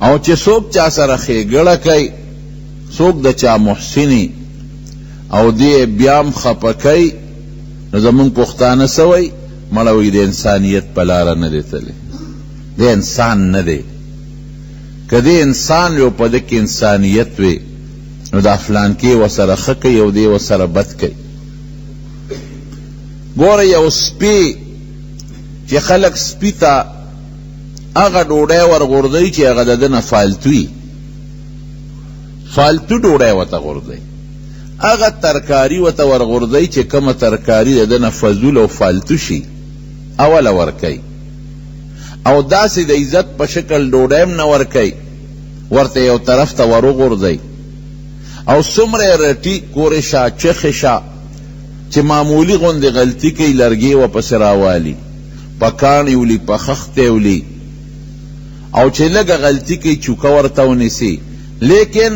او چې څوک چا سره ښېګړه کوي، څوک د چا محسن وي او دی یې بیا هم خپه کوي، نو زموږ پښتانه څه وایي؟ مړه وایي د انسانیت په لاره نه دی تللی، دی انسان نه دی. که دی انسان وي او په ده کې انسانیت وي، نو دا فلانکی ورسره ښه کوي او دی ورسره بد کوي. ګوره یو سپی چې خلک سپي ته هغه ډوډۍ ورغورځوي چې هغه د ده نه فالتو وي، فالتو ډوډۍ ورته غورځوي، هغه ترکاري ورته ورغورځوي چې کومه ترکاري د ده نه فضول او فالتو شي، اوله ورکوي، او داسې د عزت په شکل ډوډۍ هم نه ورکوي، ورته یو طرف ته وروغورځوي، او څومره یې رټي، کورې شه، چخې شه، چې معمولي غوندې غلطي کوي، لرګی ورپسې راوالي، په کاڼي ولي، په خښته یې ولي، او چې لږه غلطي کوي چوکه ورته ونیسي، لیکن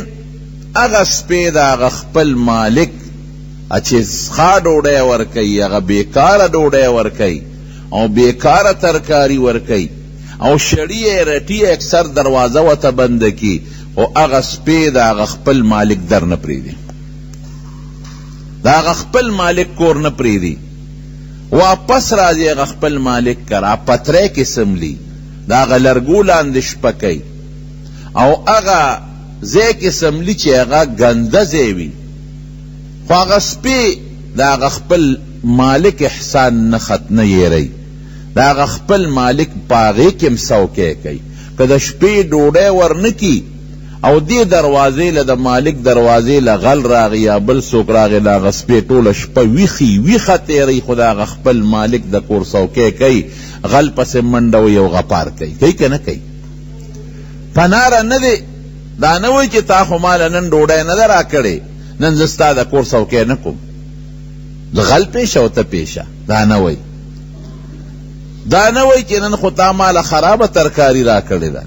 هغه سپی د هغه خپل مالک چې ښه ډوډۍ ورکوي، هغه بېکاره ډوډۍ ورکوي او بېکاره ترکاري ورکوي او شړي یې، رټي یې، اکثر دروازه ورته بنده کړي، خو هغه سپی د هغه خپل مالک در نه پرېږدي، د هغه خپل مالک کور نه پرېږدي. واپس راځي هغه خپل مالک کره پتری کې څملي، د هغه لرګو لاندې شپه کوي او هغه ځای کې څملي چې هغه ګنده ځای وي، خو هغه سپی د هغه خپل مالک احسان نه خط نه هېروي، د هغه خپل مالک په هغې کې هم څوکی کوي، که د شپې ډوډی ورنه کړي او دې دروازې له د مالک دروازې له غل راغی یا بل څوک راغی، د هغه سپی ټوله شپه ویښي ویښه تېروي، خو د هغه خپل مالک د کور څوکی کوي، غل پسې منډه وهي او غپار کوي. کوي که نه کوي؟ په ناره نه دی، دا نه وایي چې تا خو ماله نن ډوډۍ نه ده راکړې، نن زه ستا د کور څوکی نه کوم، زه غل پېشه او ته پېشه، دا نه وایي. دا نه وایي چې نن خو تا ماله خرابه ترکاري راکړې ده،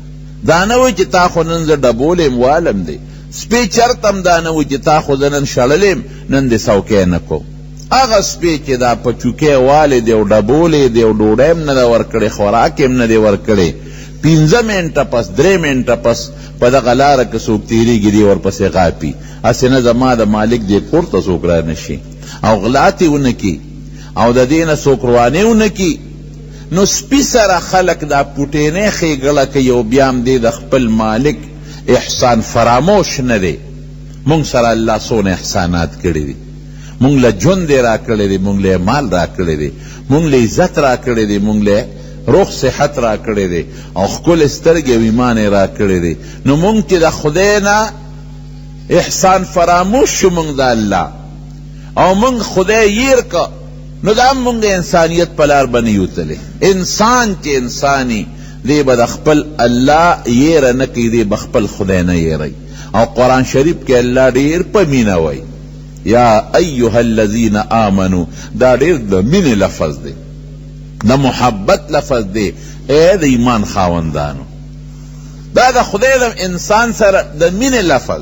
دا نه وایي چې تا خو نن زه ډبولې یم والم دی. سپی چرته هم دا نه وایي چې تا خو زه نن شړلی یم، نن دې څوکی نه کوم. هغه سپی چې دا په چوکی والې دی او ډبولې دی او ډوډۍ هم نه ده ورکړې، خوراک یې هم نه دی ورکړی، پنځه منټه پس، درې منټه پس په دغه لاره که څوک تېرېږي دی ورپسې غاپي، هسې نه زما د مالک دې کور ته څوک رانه شي او غلا ترې ونه کړي او د دې نه څوک روانې ونه کړي. نو سپي سره خلک دا پوټینۍ ښېګړه کوي او بیا هم دی د خپل مالک احسان فراموش نه دی. مونږ سره الله څونه احسانات کړي دي، مونږ له ژوند یې راکړی دی، مونږ له یې مال راکړی دی، مونږ له عزت راکړی دی، مونږ له روغ صحت راکړی دی او ښکلې سترګې او ایمان یې راکړی دی. نو مونږ چې د خدای نه احسان فراموش شو، مونږ د الله او مونږ خدای هېر کړ، نو دا هم مونږ انسانیت په لار به نه یو تللی. انسان چې انسان وي، دی به د خپل الله یېره نه کوي، دی به خپل خدای نه یېروي. او قرآن شریف کې الله ډېر په مینه وایي، یا ایها الذین آمنو، دا ډېر د مینې لفظ دی، د محبت لفظ دی، ای د ایمان خاوندانو. دا د خدای د انسان سره د مینې لفظ،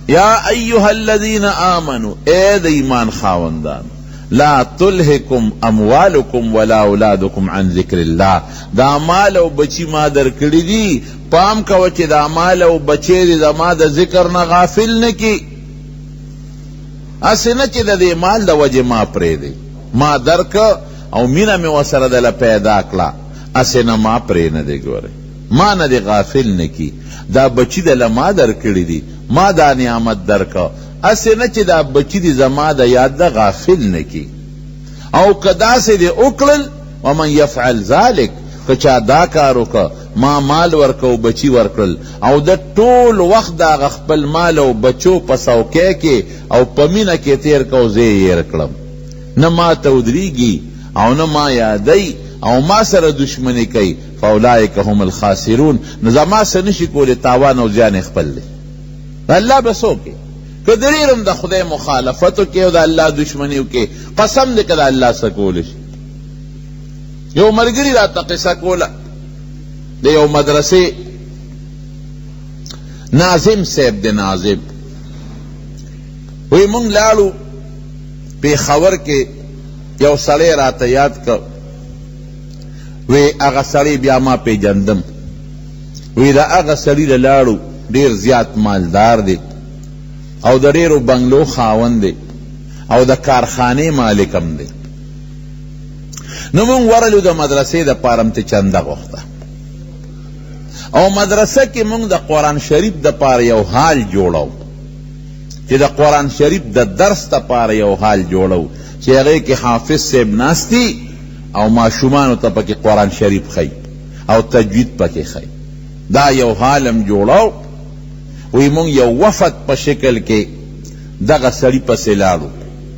یا ایها الذین آمنو، ای د ایمان خاوندانو، لا تلهکم اموالکم ولا اولادکم عن ذکر الله، دا مال او بچی ما درکړي دي، پام کوه چې دا مال او بچی دې زما د ذکر نه غافل نه کړي، هسې نه چې د دې مال د وجې ما پرېږدې، ما درکړ او مینه مې ورسره دله پیدا کړه، هسې نه ما پرې نه دی ګورې، ما نه دې غافل نه کړي، دا بچي دله ما درکړي دي، ما دا نعمت درکړ، هسې نه چې دا بچي دې زما د یاد نه غافل نه کړي. او که داسې دې وکړل، ومن یفعل ذلک، که چا دا کار وکړ، ما مال ورکړ او بچي ورکړل او ده ټول وخت د هغه خپل مال او بچو په څوکۍ کې او په مینه کې تېر کړ او زه یې هېر کړم، نه ما ته ودرېږي او نه ما یادوي او ما سره دښمني کوي، فاولئک هم الخاسرون، نو زما څه نشي کولی، تاوان او زیان یې خپل دی. الله به څه وکړي؟ که د ډېر هم د خدای مخالفت وکړي او د الله دښمني وکړي، قسم دی که د الله څه کولی شي. یو ملګري راته قصه کوله، د یو مدرسې ناظم صاحب دی، ناظم وایي مونږ لاړو پېښور کې، یو سړی راته یاد کړ، وی هغه سړی بیا ما پېژندم. وی د هغه سړي له لاړو، ډېر زیات مالدار دی او د ډېرو بنګلو خاوند دی او د کارخانې مالک هم دی. نو مونږ ورلو د مدرسې د پاره هم ترې چنده غوښته او مدرسه کې مونږ د قرآن شریف د پاره یو حال جوړو چې د قرآن شریف د درس د پاره یو حال جوړو چې هغې کې حافظ صاحب ناست او ماشومانو ته پکې قرآن شریف ښیي او تجوید پکې ښیي. دا یو حال هم جوړو. وایي مونږ یو وفد په شکل کې دغه سړي پسې لاړو،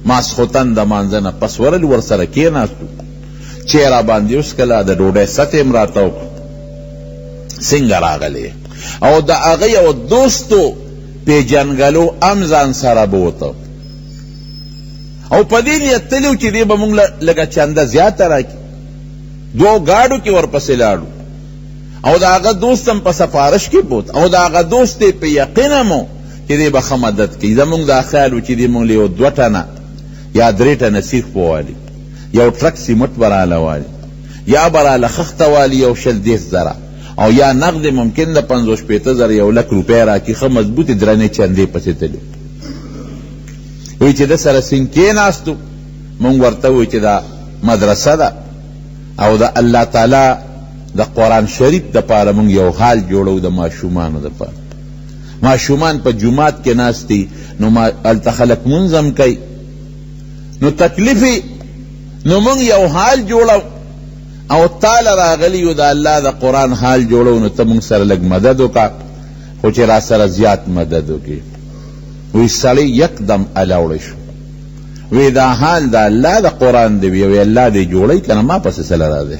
ماسخوتن د مانځه نه پس ورغلو، ورسره کېناستو، چای راباندې وڅښله، د ډوډۍ ست یې هم راته وکړ، څنګه راغلی او د هغه یو دوست و پېژندګلو هم ځان سره بوته او په دې نیت تللی و چې دی به مونږ له لږه چنده زیاته راکړي. دوو ګاډو کې ورپسې لاړو او د هغه دوست هم په سفارش کې بوت او د هغه دوست یې په یقین هم و چې دی به ښه مدد کوي. زمونږ دا خیال و چې دی مونږ له یو دوه ټنه یا درې ټنه سیخ به والي، یو ټرک سیمټ به راله والي، یا به راله خښته والي یو شل دېرش زره او یا نغدې ممکن د پنځوس شپېته زره یو لک روپۍ راکړي، ښه مضبوطې درنې چندې پسې تللو. وایي چې ده سره سینګ کېناستو، مونږ ورته وویل چې دا مدرسه ده او د الله تعالی د قرآن شریف دپاره مونږ یو حال جوړوو د ماشومانو دپاره. ماشومان په جومات کې ناست دي نو هلته خلک لمونځ هم کوي نو تکلیف نو مونږ یو حال جوړو او تاله راغلي یو د الله د قرآن حال جوړو نو ته مونږ سره لږ مدد وکړه خو چې راسره زیات مدد وکړي. وی سړی یکدم الاوړی شو، وی دا حال د الله د قرآن دی، وی الله دی جوړی کنه ما پسې څه له راځی.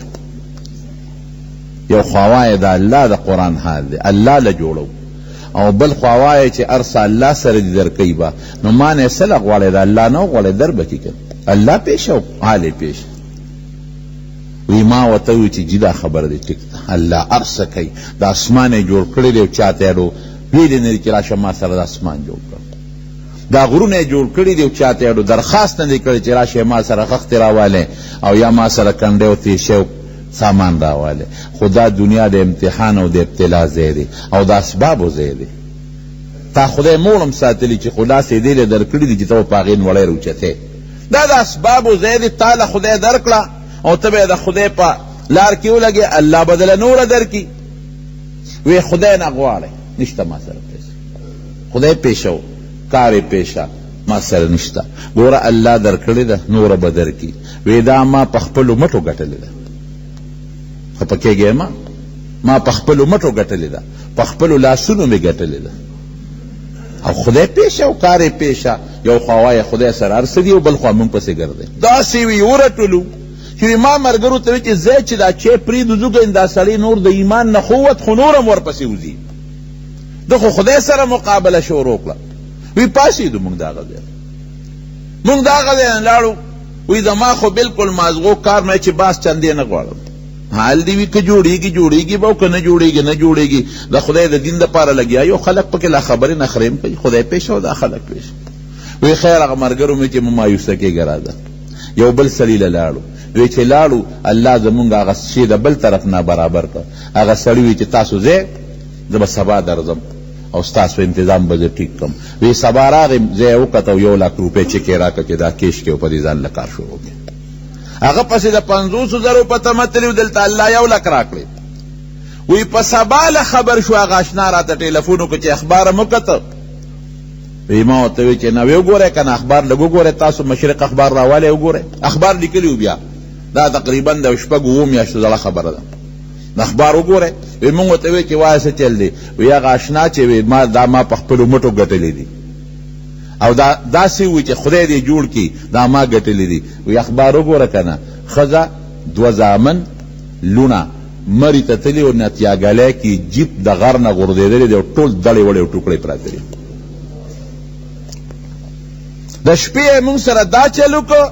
یو خوا وایه د الله د قرآن حال دی الله له جوړو او بل خوا وایه چې هر څه الله سره دي درکوي به نو ما نه څه له غواړی د الله نه وغواړی در به کړي کنه الله پېښ او حال یې پېښ. وی ما ورته وویل چې جي دا خبره دې ټیک ده الله هر څه کوي د اسمان یې جوړ کړی دی او چاته یې ویلي نه دي چې راشه ما سره د اسمان جوړ کړه، دا غرونه یې جوړ کړي دي او چاته یې اډو درخواست نه دی کړی چې راشه ما سره خښتې راوالی او یا ما سره کنډی او تیشه او سامان راوالی. خو دا دنیا د امتحان او د ابتلا ځای دی او د اسبابو ځای دی. تا خدای موړ هم ساتلی چې خو لاس یې دې له درکړي دي چې ته به په هغې نوړی راوچتې. دا د اسبابو ځای دی، تا له خدای درکړه او ته به یې د خدای په لار کې ولګې، الله به دله نوره درکړي. وی خدای نه غواړی نشته ما سره پیسې، خدای پیشه کار یې پیشه ما سره نشته، ګوره الله درکړې ده نوره به درکړي. وی دا ما په خپلو مټو ګټلې ده، خفه کېږې مه، ما په خپلو مټو ګټلې ده، په خپلو لاسونو مې ګټلې ده. او خدای پیشه او کار یې پیشه، یو خوا وایې خدای سره هر څه دي او بل خوا مونږ پسې ګرځئ. داسې وي ورټلو چې ما ملګرو ته وی چې ځه چې دا چای پرېږدو ځو، ګنې دا سړی نور د ایمان نه خو ووت خو نور هم ورپسې وځي، ده خو خدای سره مقابله شروع کړه. وی پاڅېدو مونږ د هغه ځای، مونږ د هغه ځای نه لاړو. وی زما خو بلکل مازغو کار نه چې باز چندې نه غواړم، حال دې وي که جوړېږي جوړېږي به او که نه جوړېږي نه جوړېږي، د خدای د دین دپاره لګیا یو، خلک پکې لا خبرې نخرې هم کوي، خدای پېښه او دا خلک پېښه. وی خیر هغه ملګرو مې چې مه مایوسه کېږه راځه. یو بل سړي له لاړو، وی چې لاړو الله زمونږ هغه شی د بل طرف نه برابر کړ. هغه سړي وی چې تاسو ځئ زه به سبا درځم او ستاسو انتظام به زه ټیک کړم. وی سبا راغیم، زه یې وکتم او یو لاک روپۍ چک یې راکړ چې دا کیش کړې او په دې ځان له کار شروع کړې. هغه پسې د پنځوسو زرو په تمه تللی و، دلته الله یو لک راکړی. وی په سبا له خبر شو، هغه اشنا راته ټیلفون وکړ چې اخبار هم وکته. وی ما ورته وویل چې نه، وی وګورئ که نه اخبار لږ وګورئ، تاسو مشرق اخبار راوالی وګورئ، اخبار لیکلي و بیا دا تقریبا د شپږو اوو میاشتو زړه خبره ده، اخبار وګورئ. وی مونږ ورته وویل چې وایه څه چل دی؟ وی هغه اشنا چې وی ما دا ما په خپلو مټو ګټلي دي او دا داسې وویل چې خدای دې جوړ کړي دا ما ګټلي دي. وی اخبار وګوره که نه، ښځه دوه زامن لوڼه مري ته تللي او نتیاګلۍ کې جیپ د غر نه غورځېدلی دی او ټول دړې وړې او ټوکړې پراته دي. د شپې یې مونږ سره دا چل وکړ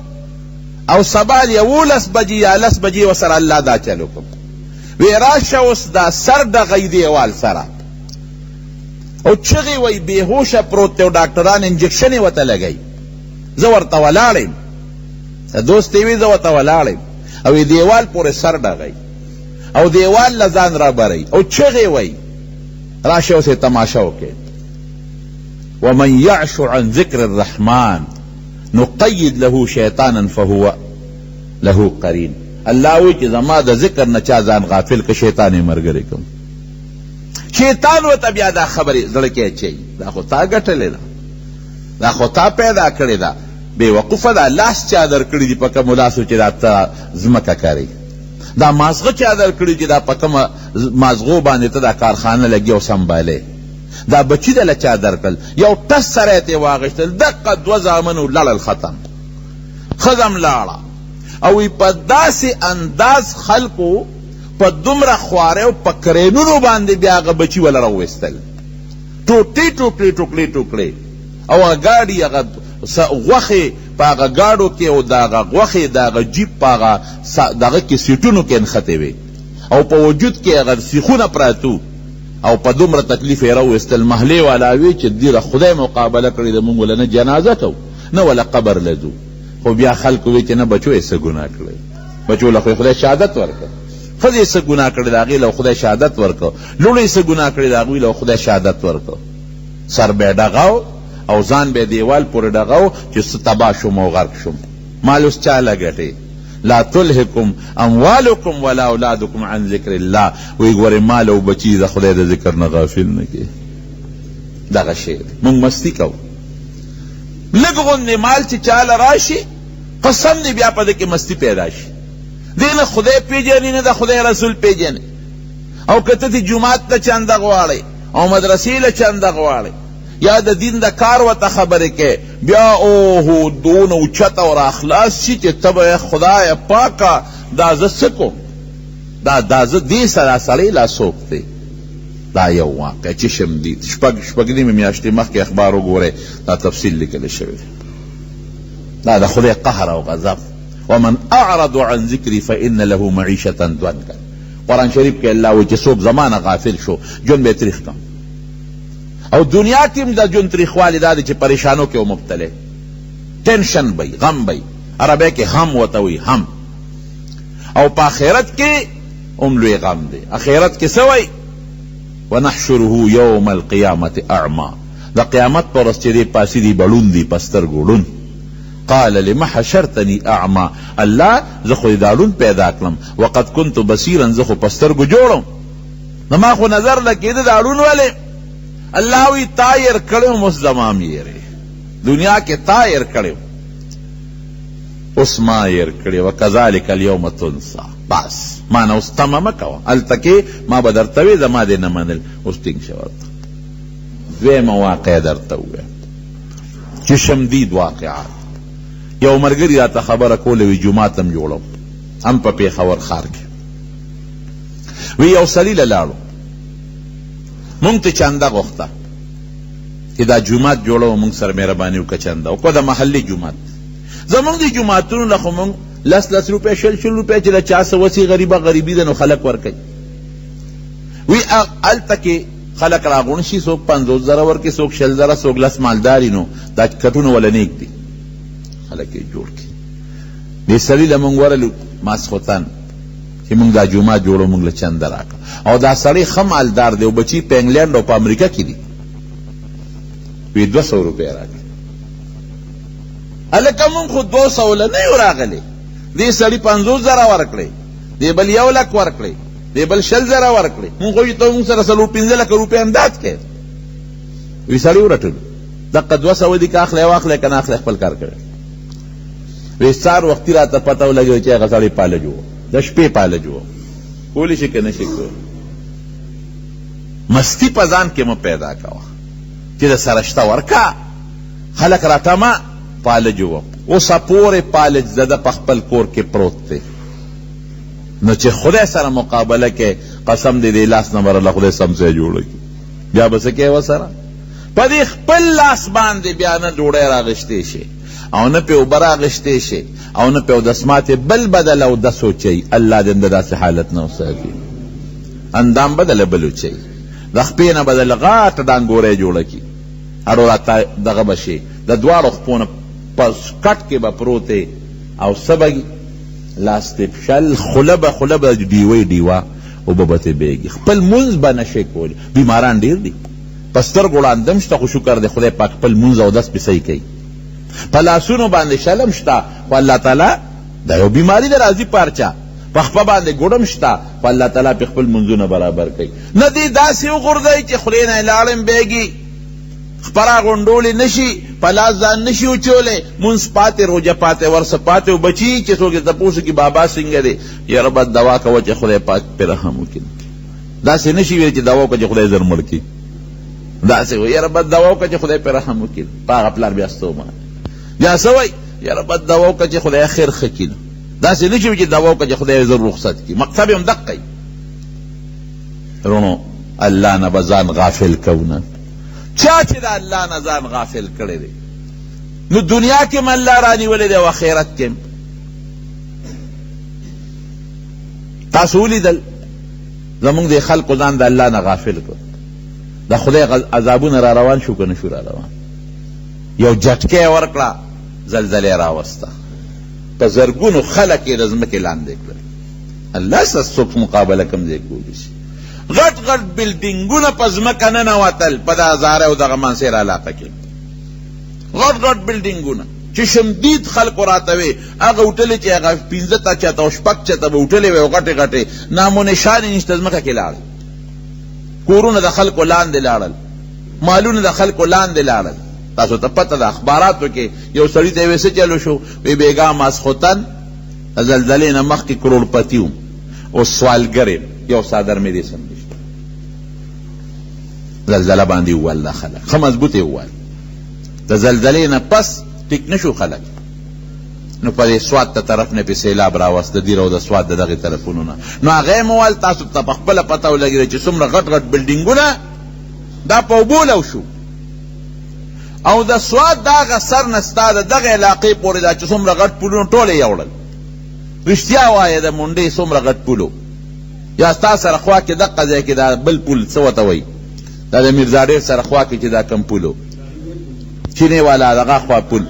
او سبا 11 بجې یا 10 بجې ورسره الله دا چل وکړ، وی راشه اوس دا سر ډغوي دیوال سره او چغې وایي، بېهوشه پروت دی او ډاکټران انجکشن یې ورته لګوي. زه ورته ولاړ یم، دوست یې وي زه ورته ولاړ یم او یې دیوال پورې سر ډغوي او دیوال له ځان رابروي او چغې وایي. راشه اوس یې تماشه وکړئ. ومن يعش عن ذکر الرحمن نقيد له شيطانا فهو له قرين. الله وایي چې زما د ذکر نه چا ځان غافل که شیطان یې ملګری کوم. شیطان ورته بیا دا خبرې زړه کې اچوي، دا خو تا ګټلې ده، دا خو تا پیدا کړې ده، بې وقوفه دا لاس چا درکړي دي په کومو لاسو چې دا ته ځمکه کرې، دا مازغه چا درکړي چې دا په کومه مازغو باندې ته دا کارخانه لګي او سمبالې، دا بچي دله چا درکړل، یو ټس سره یې ترې واخیستل، دقه دوه زامن وو، لړل ختم، ښځه هم لاړه. او وایي په داسې انداز خلکو په دومره خوارۍ او په کرینونو باندې بیا هغه بچي وله راوویستل، ټوټې ټوټې ټوکړې ټوکړې، او هغه ګاډي هغه غوښې په هغه ګاډو کې او د هغه غوښې د هغه جیپ په هغه دغه کې سیټونو کې نښتې وې او په وجود کې هغه سیخونه پراته وو او په دومره تکلیف یې راوویستل. محلې والا وې چې دوی د خدای مقابله کړې ده، مونږ وله نه جنازه کوو نه وله قبر له ځو. خو بیا خلکو وې چې نه بچو یې څه ګناه کړې، بچو له خو یې خدای شهادت ورکړ، ښځې یې څه ګناه کړې ده هغې له خدای شهادت ورکړ، لوڼو یې څه ګناه کړې ده هغوی له خدای شهادت ورکړ. سر به یې ډغاو او ځان به یې دیوال پورې ډغاو چې څه تباه شوم او غرق شوم، مال اوس چا له ګټې. لا تلهکم اموالکم ولا اولادکم عن ذکر الله، وایي ګورې مال او بچي د خدای د ذکر نه غافل نه کړي. دغه شی دی، موږ مستي کوو، لږ غوندې مال چې چاله راشي قسم دی بیا په ده کې مستي پیدا شي. دی نه خدای پیژني نه د خدای رسول پیژني. او که ته دې جومات له چنده غواړې او مدرسې له چنده غواړې یا د دین د کار ورته خبرې کوې، بیا اوهو دونه اوچت او راخلاص شي چې ته به خدایه پاکه دا زه څه کوم، دا دا زه دې سره سړی لا څوک دی. دا یو واقع چې شمدید شپږ شپږ نیمې میاشتې مخکې اخبار وګورئ، دا تفصیل لیکل شوی دی. دا د خدای قهر او غضب. ومن اعرض عن ذکري فان له معیشة ضنکا. قرآن شریف کې الله وایي چې څوک زما نه غافل شو ژوند به یې تریخ کړم. او دنیا کې هم د ژوند تریخوالی دا دی چې پریشانو کې مبتلا، ټینشن به وي، غم به وي، عربی کې هم ورته وایي هم. او په آخرت کې هم لوی غم دی. آخرت کې څه وایي؟ ونحشره یوم القیامة اعمی. د قیامت پر ورځ چې دی پاڅي دی به ړوند وي، په سترګو ړوند. قال لم حشرتني اعمی، الله زه خو دې دا ړوند پیدا کړم، وقد کنت بصیرا، زه خو په سترګو جوړ وم، زما خو نظر له کېده، دا ړوند ولې؟ الله وایي تا یې کړی وم، اوس زما هم یې دنیا کې تا یې کړی وم، اوس ما یې کړی، وکذلک الیوم تنسی. بس ما نه اوس تمه مه کوه، هلته کې ما به درته وې، زما دې نه منل، اوس ټینګ شه ورته. دویمه واقعه درته ووایم چې شمدید واقعات. یو ملګري راته خبره کوله، وي جومات هم جوړوم، هم په پېښور ښار کې. وي یو سړي له لاړو، مونږ ته چنده غوښته چې دا جومات جوړوو، مونږ سره مهرباني وکړه چنده وکړه، د محلې جومات. زمونږ د جوماتونو له خو مونږ لس لس روپۍ شل شل روپۍ چې د چا څه وسي، غریبه غریبي ده نو خلک ورکوي. وي هلته کې خلک راغونډ شي، څوک 50,000 ورکړي، څوک 20,000، څوک لس، مالداري نو دا کټونه وله نېږدي، خلک یې جوړ کړي. دې سړي له مونږ ورلو ماسخوتن چې مونږ دا جومات جوړو، مونږ له چنده راکړه. او دا سړی ښه مالدار دی او بچي په انګلینډ او په امریکا کې دي. وی 200 روپۍ راکړه. هلکه مونږ خو 200 له نه یو راغلي، دې سړي 50,000 ورکړې، دې بل 1 لک ورکړې، دې بل 20,000 ورکړې، مونږ خو ته مونږ سره 4-5 لکه روپۍ امداد کړې. وی سړي ورټلو دقه 200 دي، که اخلې واخلې، که نه اخلې خپل کار کوي. وی سهار وختي راته پته ولګېده چې هغه سړی پاله جوړ، د شپې پاله جوړ کولی شي که نه شي کولی. مستی په ځان کې مه پیدا کوه چې د سره شته ورکه، خلک راټمه پالج وم. اوسه پورې پالج د ده په خپل کور کې پروت دی. نو چې خدای سره مقابله کوې، قسم دی دې لاس نه به له خدای سم ځای جوړ کړي، بیا به څه کوې ورسره؟ په دې خپل لاس باندې بیا نه ډوډۍ راغشتې شي او نه پې اوبه راغشتې شي او نه پې اودس ماتې بل بدل اودس وچوي. الله دې د داسې حالت نه وساتي. اندام بدله بل وچوي، د خپې نه به د غاټه ډانګوری جوړه کړي، اړو راته دغه به شي، د دواړو خپو نه په کټ کې به پروت او څه به لاس دې پشل، خوله به ډیوه ډیوه اوبه به ترې بهېږي، خپل لمونځ به نه شې کولی. بیماران ډېر دي، په سترګو ړانده هم شته، خو شکر دی خدای پاک خپل لمونځ او اودس پرې صحیح کوي. په لاسونو باندې شل هم شته، خو الله تعالی دا یو بیماري ده راځي په هر چا. په خپه باندې ګوډ هم شته، خو الله تعالی پرې خپل لمونځونه برابر کوي. نه دې داسې وغورځوي چې خولې نه یې لاړې هم بهېږي، خپه راغونډولی نه شي، په لاس ځان نه شي وچولی، لمونځ پاتې، روژه پاتې، ورڅه پاتې او بچي چې څوک یې تپوس وکړي بابا څنګه دی، یاره بس دوا کوه چې خدای پاک پرې رحم وکړي. داسې نه شي ویلی چې دوا وکړه چې خدای زر مړ کړي، داسې وایي یاره بس دوا وکړه چې خدای پرې رحم وکړي. په هغه پلار بیا ستومانه بیا څه وایي، یاره بس دوا وکړه چې خدای خیر ښه کړي. داسې نه شي ویلی چې دوا وکړه چې خدای زر رخصت کړي، مقصد یې هم دقه وي. وروڼو الله نه به ځان غافل کوو نه، چا چې د الله نه ځان غافل کړی دی نو دنیا کې هم الله رانیولی دی او آخرت کې هم. تاسو ولیدل زمونږ دې خلکو ځان د الله نه غافل کړ، د خدای عذابونه را روان شو که نه شو را روان؟ یو جټکه یې ورکړه، زلزله یې راوسته، په زرګونو خلک یې د ځمکې لاندې کړل. الله سره څوک مقابله کوم ځای کولی شي؟ غټ غټ بلډینګونه په ځمکه ننوتل په د هزاره او دغه مانسهره علاقه کې، غټ غټ بلډینګونه چې شمدید خلکو راته وې، هغه هوټلې چې هغه پنځه تا چته او شپږ چته به هوټلې وې او غټې غټې، نام و نشان یې نشته، ځمکه کې لاړل، کورونه د خلکو لاندې لاړل، مالونه د خلکو لاندې لاړل. تاسو ته پته ده اخباراتو کې یو سړي ته یې وې څه چلو شو، وې بېګا ماسخوتن د زلزلې نه مخکې کروړپتي وم، اوس سوالګر یم، یو څادر مې دې سم نشته. زلزله باندې ووال دا خلک ښه مضبوط یې ووال، د زلزلې نه پس ټیک نه شو خلک، نو په دې سوات ته طرف نه پې سیلاب راوست، د دیر او د سوات د دغې طرفونو نه، نو هغه یې ووال. تاسو ته په خپله پته ولګېده چې څومره غټ غټ بلډینګونه دا په اوبو لو شو، او د سوات د هغه سر نه ستا د دغې علاقې پورې دا چې څومره غټ پولونه ټول یې یوړل. رښتیا وایه د مونډې څومره غټ پول و، یا ستا سره خوا کې دقه ځای کې دا بل پول څه ورته وایي، دا د میرزا ډېر سره خوا کې چې دا کوم پول و، چینې والا دغه خوا پول،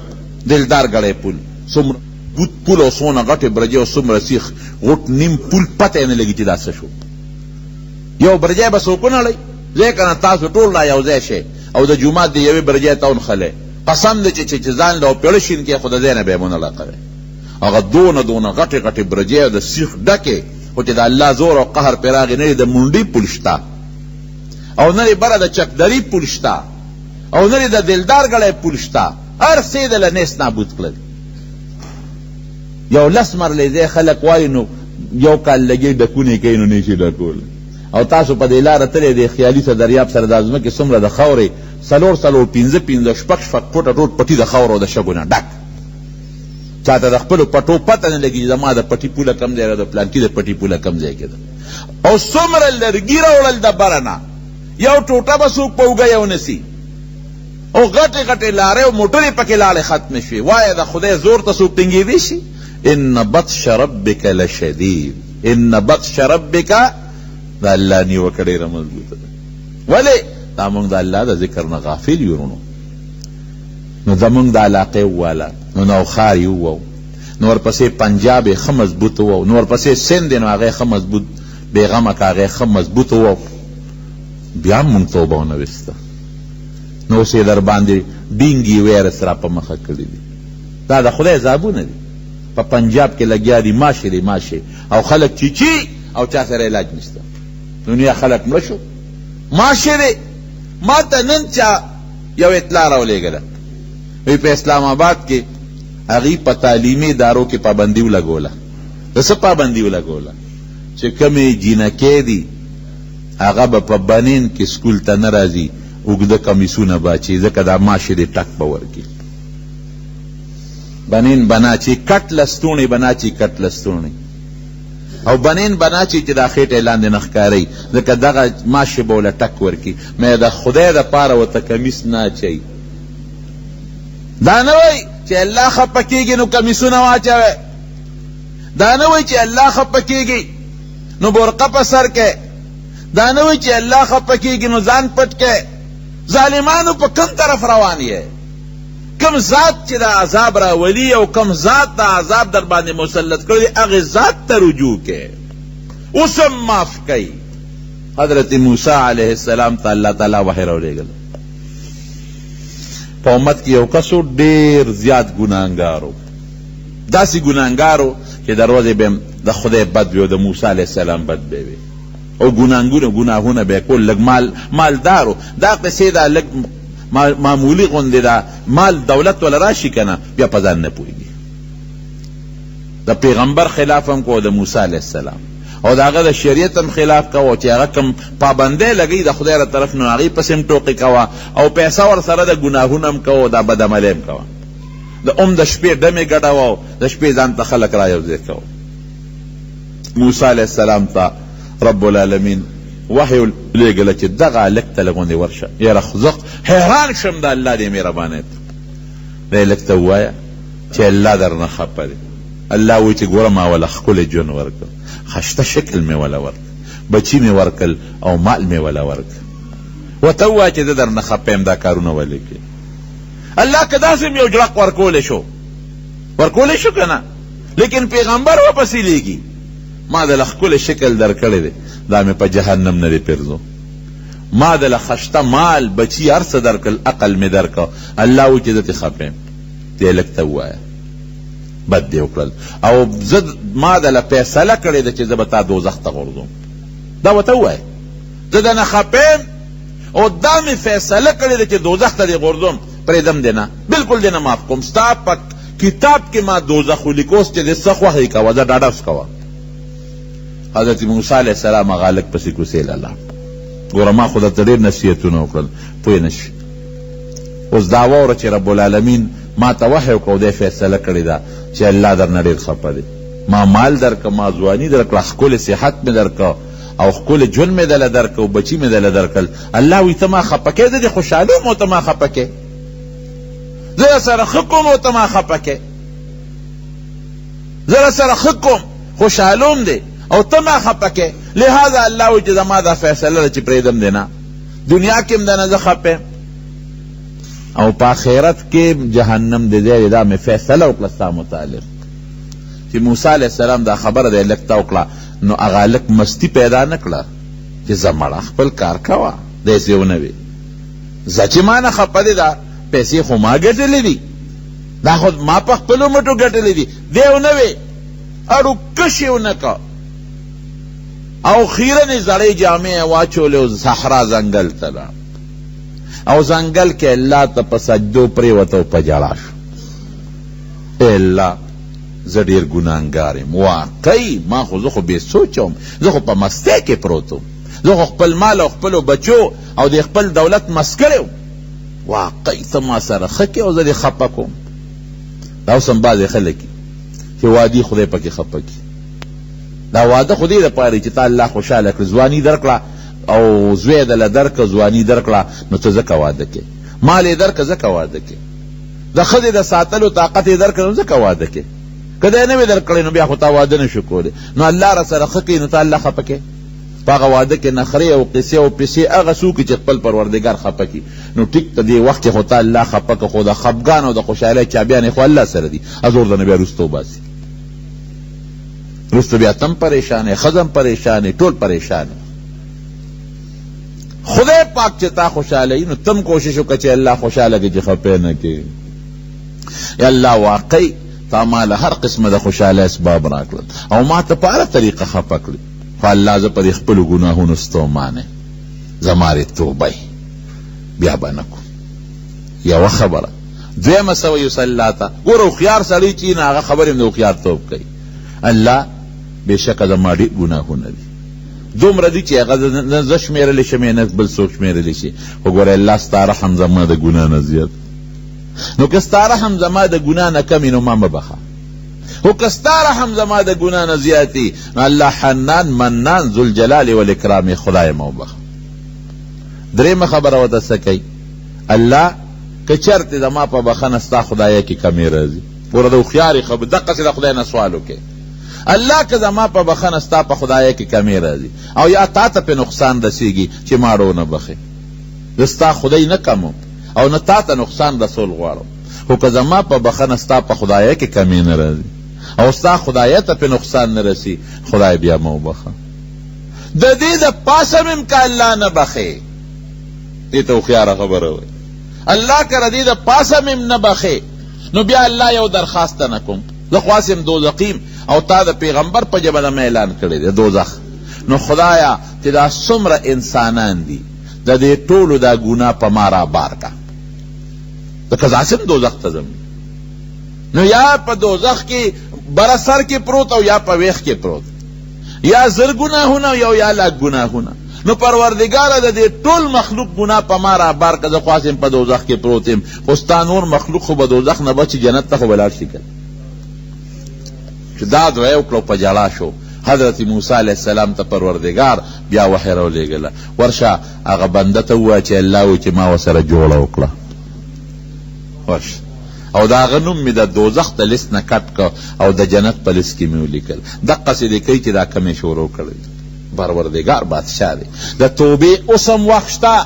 دلدار ګړی پول، څومره مضبوط پول او څونه غټې برجې او څومره سیخ، غوټ نیم پول پته یې نه لګي چې دا څه شو. یو برجی به څوک ونړوي؟ ځئ که نه تاسو ټول را یو ځای شئ او د جومات دې یوې برجی ته ونښلئ، قسم دی چې چې ځان له پېړه شین کړئ خو د ځای نه به یې ونه لقوئ. هغه دونه دونه غټې غټې برجې او د سیخ ډکې، خو چې د الله زور او قهر پرې راغی، نه یې د مونډي پل شته او نه یې بره د چکدري پل شته او نه یې د دلدار ګړی پل شته، هر څه یې د له نیست نابود کړل. یو لس مرلې ځای خلک وایي نو یو کال لګي ډکونې کوي نو نه شي ډکول. او تاسو په دې لاره تللی دی خیالي څه دریاب سره دا ځمکې څومره د خاورې څلور څلور پنځه پنځه شپږ شپږ فوټه ټول پټي د خاورو او د شګو نه ډک، چاته د خپلو پټو پته نه لګي چې زما د پټي پوله کوم ځای ده، د پلانکي د پټي پوله کوم ځای کې ده. او څومره لرګي راوړل د بره نه، یو ټوټه به څوک په اوږه یو نسي، او غټې غټې لارۍ او موټرې پکې لاړې ختمې شوې. وایه د خدای زور ته څوک ټینګېدی شي؟ ان بطش ربک لشدید، ان بطش ربک، د الله نیوکه ډېره مضبوطه ده. ولې؟ دا موږ د الله د ذکر نه غافل یو وروڼو. نو زموږ د علاقې وواله، نو نوښار یې ووو، نو ورپسې پنجاب یې ښه مضبوط ووو، نو ورپسې سند یې، نو هغه یې ښه مضبوط بېغمه که هغه یې ښه مضبوط ووو، بیا هم موږ توبه ونه ویسته. نو اوس یې درباندې ډینګي ویرس را په مخه کړي دي. دا د خدای عذابونه دي. په پنجاب کې لګیا دي ماشې دي ماشې، او خلک چیچي او چا سره علاج نشته. دنیا خلک مړه شو ماشې دي. ما ته نن چا یو اطلاع راولېږله، وایي په اسلام آباد کې هغوی په تعلیمي ادارو کې پابندي ولګوله. د څه پابندي ولګوله؟ چې کومې جینکۍ دي هغه به په بنین کې سکول ته نه راځي، اوږده کمیسونه به اچوي، ځکه دا ماشې دې ټک به ورکړي. بنین به نه اچوي، کټ لستوڼي به نه اچوي، کټ لستوڼي او بنین به نه اچوي چې دا خېټه یې لاندې نه ښکاروي، ځکه دغه ماشې به ورله ټک ورکړي. مې د خدای دپاره ورته کمیس نه اچوي. دا نه وایي چې الله خفه کېږي نو کمیسونه واچوی، دا نه وایي چې الله خفه کېږي نو برقه په سر کې، دا نه وایي چې الله خفه کېږي نو ځان پټ کې. ظالمانو په کوم طرف روان یې؟ کوم ذات چې دا عذاب راولي او کوم ذات دا عذاب در باندې مسلط کړی، هغې ذات ته رجوع کې. اوس هم معاف کوي. حضرت موسی علیه السلام ته الله تعالی وحی راولېږله. په امت کې یو کس و، ډېر زیات ګناهګار و، داسې ګناهګار و چې د ورځې به هم د خدای بد وي او د موسی علیه السلام بد به وي او ګناهګونه ګناهونه به یې کول. لږ مال مالدار و، دا قصې دا لږ معمولي غوندې ده، مال دولت وله راشي که نه بیا په ځان نه پوهېږي. د پیغمبر خلاف هم کوه، د موسی علیه السلام او د هغه د شریعت هم خلاف کوه، چې هغه کوم پابندی لګوي د خدای له طرف نه هغې پسې هم ټوقې کوه او پیسه ورسره د ګناهونه هم کوه، دا بدعملۍ هم کوه. د هم د شپې ډمې ګډوه او د شپې ځان ته خلک را یوځای کوه. موسی علیه السلام ته رب العالمین وحی ولېږله چې دغه هلک ته لږ غوندې ورشه. یاره زه حیران شوم د الله دې مهربانۍ ته. دی هلک ته ووایه چې الله درنه خپه دی. الله وایي چې ګوره ما وله ښکلی ژوند ورکړ، ښایسته شکل مې وله ورکړ، بچي مې ورکړل او مال مې وله ورکړ. ورته ووایه چې زه درنه خپه یم، دا کارونه ولې کوې؟ الله که داسې هم یو جړق ورکولی شو، ورکولی شو که نه؟ لیکن پیغمبر ورپسې لیږي، ما دله ښکلی شکل درکړی دی، دا مې په جهنم نه دی پیرزو. ما دله ښایسته مال، بچي، هر څه درکړل، عقل مې درکړ. الله وایي چې زه ترې خپه یم. دې هلک ته ووایه بد دې وکړل او زه ما دله فیصله کړې ده چې زه به تا دوزخ ته غورځوم. دا ورته ووایه زه درنه خپه یم او دا مې فیصله کړې ده چې دوزخ ته دې غورځوم، پرېږدم دې نه، بلکل دې نه معاف کوم. ستا په کتاب کې ما دوزخ ولیکو، اوس چې دې څه خوښ کوه، زه ډاډه اوس کوه. حضرت موسی علیه السلام هغه هلک پسې کوڅې له لاړ. ګوره ما خو درته ډېر نصیحتونه وکړل، پوه نه شوې. اوس دا واوره چې رب العالمین ما ته وحی وکړه او دی فیصله کړې ده چې الله درنه ډېر خفه دی. ما مال درکړ، ما ځواني درکړه، ښکلی صحت مې درکړ او ښکلی ژوند مې دله درکړ او بچي مې دله درکړل. الله وایي ته ما خفه کوې، زه دې خوشحالوم او ته ما خفه کوې، زه درسره ښه کوم او ته ما خفه کوې، زه درسره ښه کوم خوشحالوم دې او ته ما خفه کوې. لهذا الله وایي چې زما دا فیصله ده چې پرېږدم دې نه، دنیا کې هم درنه زه خفه یم او په آخرت کې جهنم دې ځای دی، دا مې فیصله وکړه ستا متعلق. چې موسی علیه السلام دا خبره دی هلک ته وکړه، نو هغه هلک مستی پیدا نه کړه چې ځه مړه خپل کار کوه، داسې ونه وي ځه چې ما نه خفه دی، دا پیسې خو ما ګټلې دي، دا خو ما په خپلو مټو ګټلې دي، دی ونه وي اړو کش یې ونه کړ او خیرنې زړې جامې یې واچولې او صحرا ځنګل ته لاړ او ځنګل کې الله ته په سجدو پرېوته او په ژړا شو. ای الله زه ډېر ګناهګار یم، واقعي ما خو زه خو بې سوچه وم، زه خو په مستۍ کې پروت وم، زه خو خپل مال او خپلو بچو او د خپل دولت مست کړی وم، واقعي ته ما سره ښه کوې او زه دې خپه کوم. دا اوس هم بعضې خلک چې وادي خدای پکې خپه کړي. دا واده خو دې لپاره چې تا الله خوشحاله کړي، ځواني درکړه او زوی دله درکړه، ځواني درکړه، نو ته ځکه واده کوې، مال یې درکړه ځکه واده کوې، د ښځې د ساتلو طاقت یې درکړ نو ځکه واده کوې، که دی نه وي درکړی نو بیا خو تا واده نه شو کولی. نو الله راسره ښه کوي نو ته الله خفه کوې. په هغه واده کې نخرې او قصې او پسې هغه څوک چې خپل پروردګار خفه کړي، نو ټیک ته دې وخت کې خو تا الله خفه کړ، خو د خفګان او د خوشحالۍ چابیانې خو الله سره دي، ازور درنه بیا وروسته وباسي. وروسته بیا ته هم پریشان یې، ښځه هم پریشان یې، ټول پریشان یې. خدای پاک چې تا خوشحالوي نو ته هم کوشش وکړه چې الله خوشحاله کړي چې خفه یې نه کړې. یا الله واقعي تا ما له هر قسمه د خوشحالۍ اسباب راکړل او ما ته په هره طریقه خفه کړې، خو الله زه په دې خپلو ګناهونو ستومانه یم، زما دې توبه بیا به نه کوم. یوه خبره. دویمه څه وایي اوس الله ته؟ ګوره هوښیار سړی چې نو هغه خبرې هم د هوښیارتوب کوي. الله بېشکه زما ډېر ګناهونه دي، دومره دي چې هغه نه زه شمېرلی شم نه بل څوک شمېرلی شي، خو ګوره الله ستا رحم زما د ګناه نه زیات، نو که ستا رحم زما د ګناه نه کم نو ما مه بخښه، خو که ستا رحم زما د ګناه نه زیات نو الله حنان منان ذوالجلال والاکرام خدای ما وبخښه. درېیمه خبره ورته څه کوي؟ الله که چېرته زما په بخښنه ستا خدایه کې کمی راځي، ګوره د هوښیارې خبرې دقسې د خدای نه سوال وکړي، الله که زما په بخښنه ستا په خدایه کې کمی راځي او یا تا ته پې نقصان رسېږي چې ما ونه بخښې، زه ستا خدای نه کموم او نه تا ته نقصان رسول غواړم، خو که زما په بخښنه ستا په خدایه کې کمی نه راځي او ستا خدایه ته پې نقصان نه رسي، خدای بیا ما وبخښه. د دې د پاسه مې هم که الله نه بخښې، دې ته هوښیاره خبره وایي، الله که د دې د پاسه مې هم نه بخښې نو بیا الله یو درخواست نه کوم، زه خو هسې هم دوزخي یم او تا د پیغمبر په ژبه د ما اعلان کړی دی دوزخ، نو خدایه چې دا څومره انسانان دي د دې ټولو دا ګناه په ما را بار کړه، ځکه زه هسې هم دوزخ ته ځم. نو یا په دوزخ کې بره سر کې پروت او یا په ویښ کې پروت، یا زر ګناهونه او یا لاک ګناهونه. نو پروردګاره د دې ټول مخلوق ګناه په ما را بار که، زه خو هسې هم په دوزخ کې پروت یم، خو ستا نور مخلوق خو به دوزخ نه بچ جنت ته خو به لاړ شي که نه. چې دا دعا یې وکړه او په ژړا شو. حضرت موسی علیه السلام ته پروردګار بیا وحی راولېږله، ورشه هغه بنده ته ووایه چې الله وایي چې ما ورسره جوړه وکړه، ورشه او د هغه نوم مې د دوزخ د لست نه کټ کړ او د جنت په لست کې مې ولیکل. دقسې دې کوي چې دا کومې شروع کړې. پروردګار بادشاه دی، د توبې اوس هم وخت شته.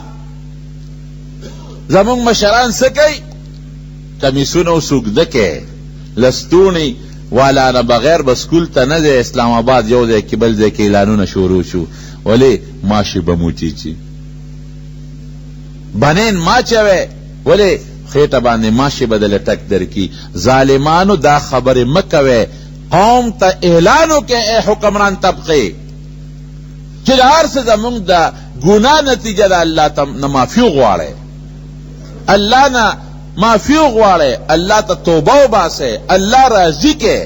زموږ مشران څه کوي؟ کمیسونه اوس اوږده کوي، لستوڼي والا نه بغیر به سکول ته نه ځې. اسلام آباد یو ځای کې بل ځای کې اعلانونه شروع شو، ولې ماشې به مو چیچي، بنین ماچوی، ولې خېټه باندې ماشې به دله ټک درکړي. ظالمانو دا خبرې مه کوئ، قوم ته اعلان وکړئ ای حکمران طبقې چې د هر څه زمونږ د ګناه نتیجه ده، الله ته نه معافي وغواړئ، الله نه معافي وغواړئ، الله ته توبه وباسئ، الله راضي کړئ.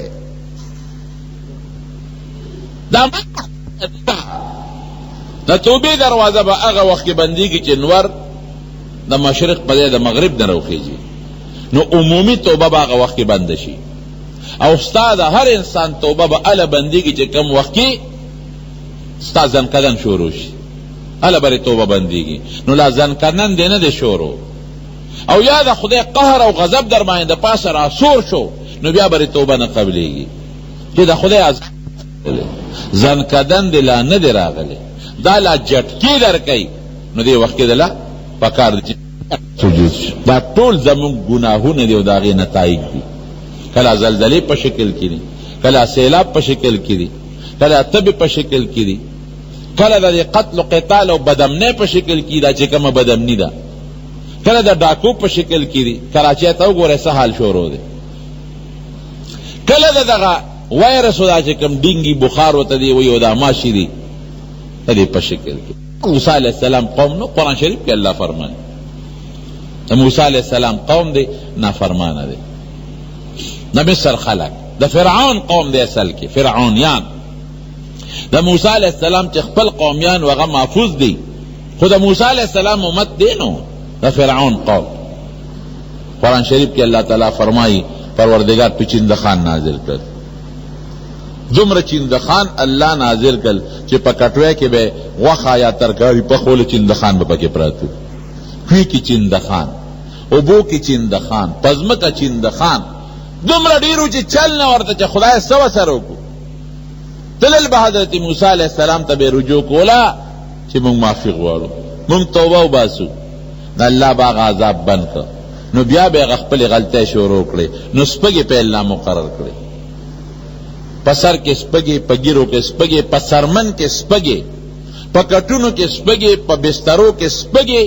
دا د توبې دروازه به هغه وخت کې بندیږي چې نور د مشرق په ځای د مغرب نه راوخیږي، نو عمومي توبه به هغه وخت کې بنده شي. او ستا د هر انسان توبه به هله بندیږي چې کوم وخت کې ستا ځنکدن شروع شي، هله به دې توبه بندیږي. نو لا ځنکدن دې نه دی شروع، او یا د خدای قهر او غضب در باندې د پاسه راسور شو، نو بیا به دې توبه نه قبلیږي چې د خدای عذاب ځنکدن دې لا نه دی راغلی، دا لا جټکې درکوي، نو دې وخت کې دله پکار دی چې سجود شي. دا ټول زموږ ګناهونه دي او د هغې نتایج دي. کله زلزلې په شکل کې دي، کله سیلاب په شکل کې دي، کله تبې په شکل کې دي، کله د دې قتل و قتال او بدامنۍ په شکل کې ده چې کومه بدامني ده، کله د ډاکو په شکل کې دي. کراچۍ ته وګورئ څه حال شروع دی. کله د دغه وایرس دا چې کوم ډینګي بخار ورته دی وایي او دا ماشي دي د دې په شکل کې. موسی علیه السلام قوم نو قرآن شریف کې الله فرمایي د موسی علیه السلام قوم دی نافرمانه دی، د مصر خلک د فرعون قوم دی، اصل کې فرعونیان. د موسی علیه السلام چې خپل قومیان وغه محفوظ دي، خو د موسی علیه السلام امت دی نو د فرعون قوم. قرآن شریف کې الله تعالی فرمایي پروردګار په چیندخان نازل کړ، دومره چیندخان الله نازل کړ چې په کټوی کې به غوښه یا ترکاري پخول چیندخان به پکې پراته، کوی کې چیندخان، اوبو کې چیندخان، په ځمکه چیندخان، دومره ډېر وو چې چل نه ورته چې خدای څه ورسره وکړو. تلل به حضرت موسی علیه السلام ته به رجوع کوله چې موږ معافي غواړو، موږ توبه وباسو، نو الله به هغه عذاب بند کړ. نو بیا به هغه خپلې غلطۍ شروع کړې، نو سپږې په الله مقرر کړې، په سر کې سپږې، په ږیرو کې سپږې، په څرمن کې سپږې، په کټونو کې سپږې، په بسترو کې سپږې.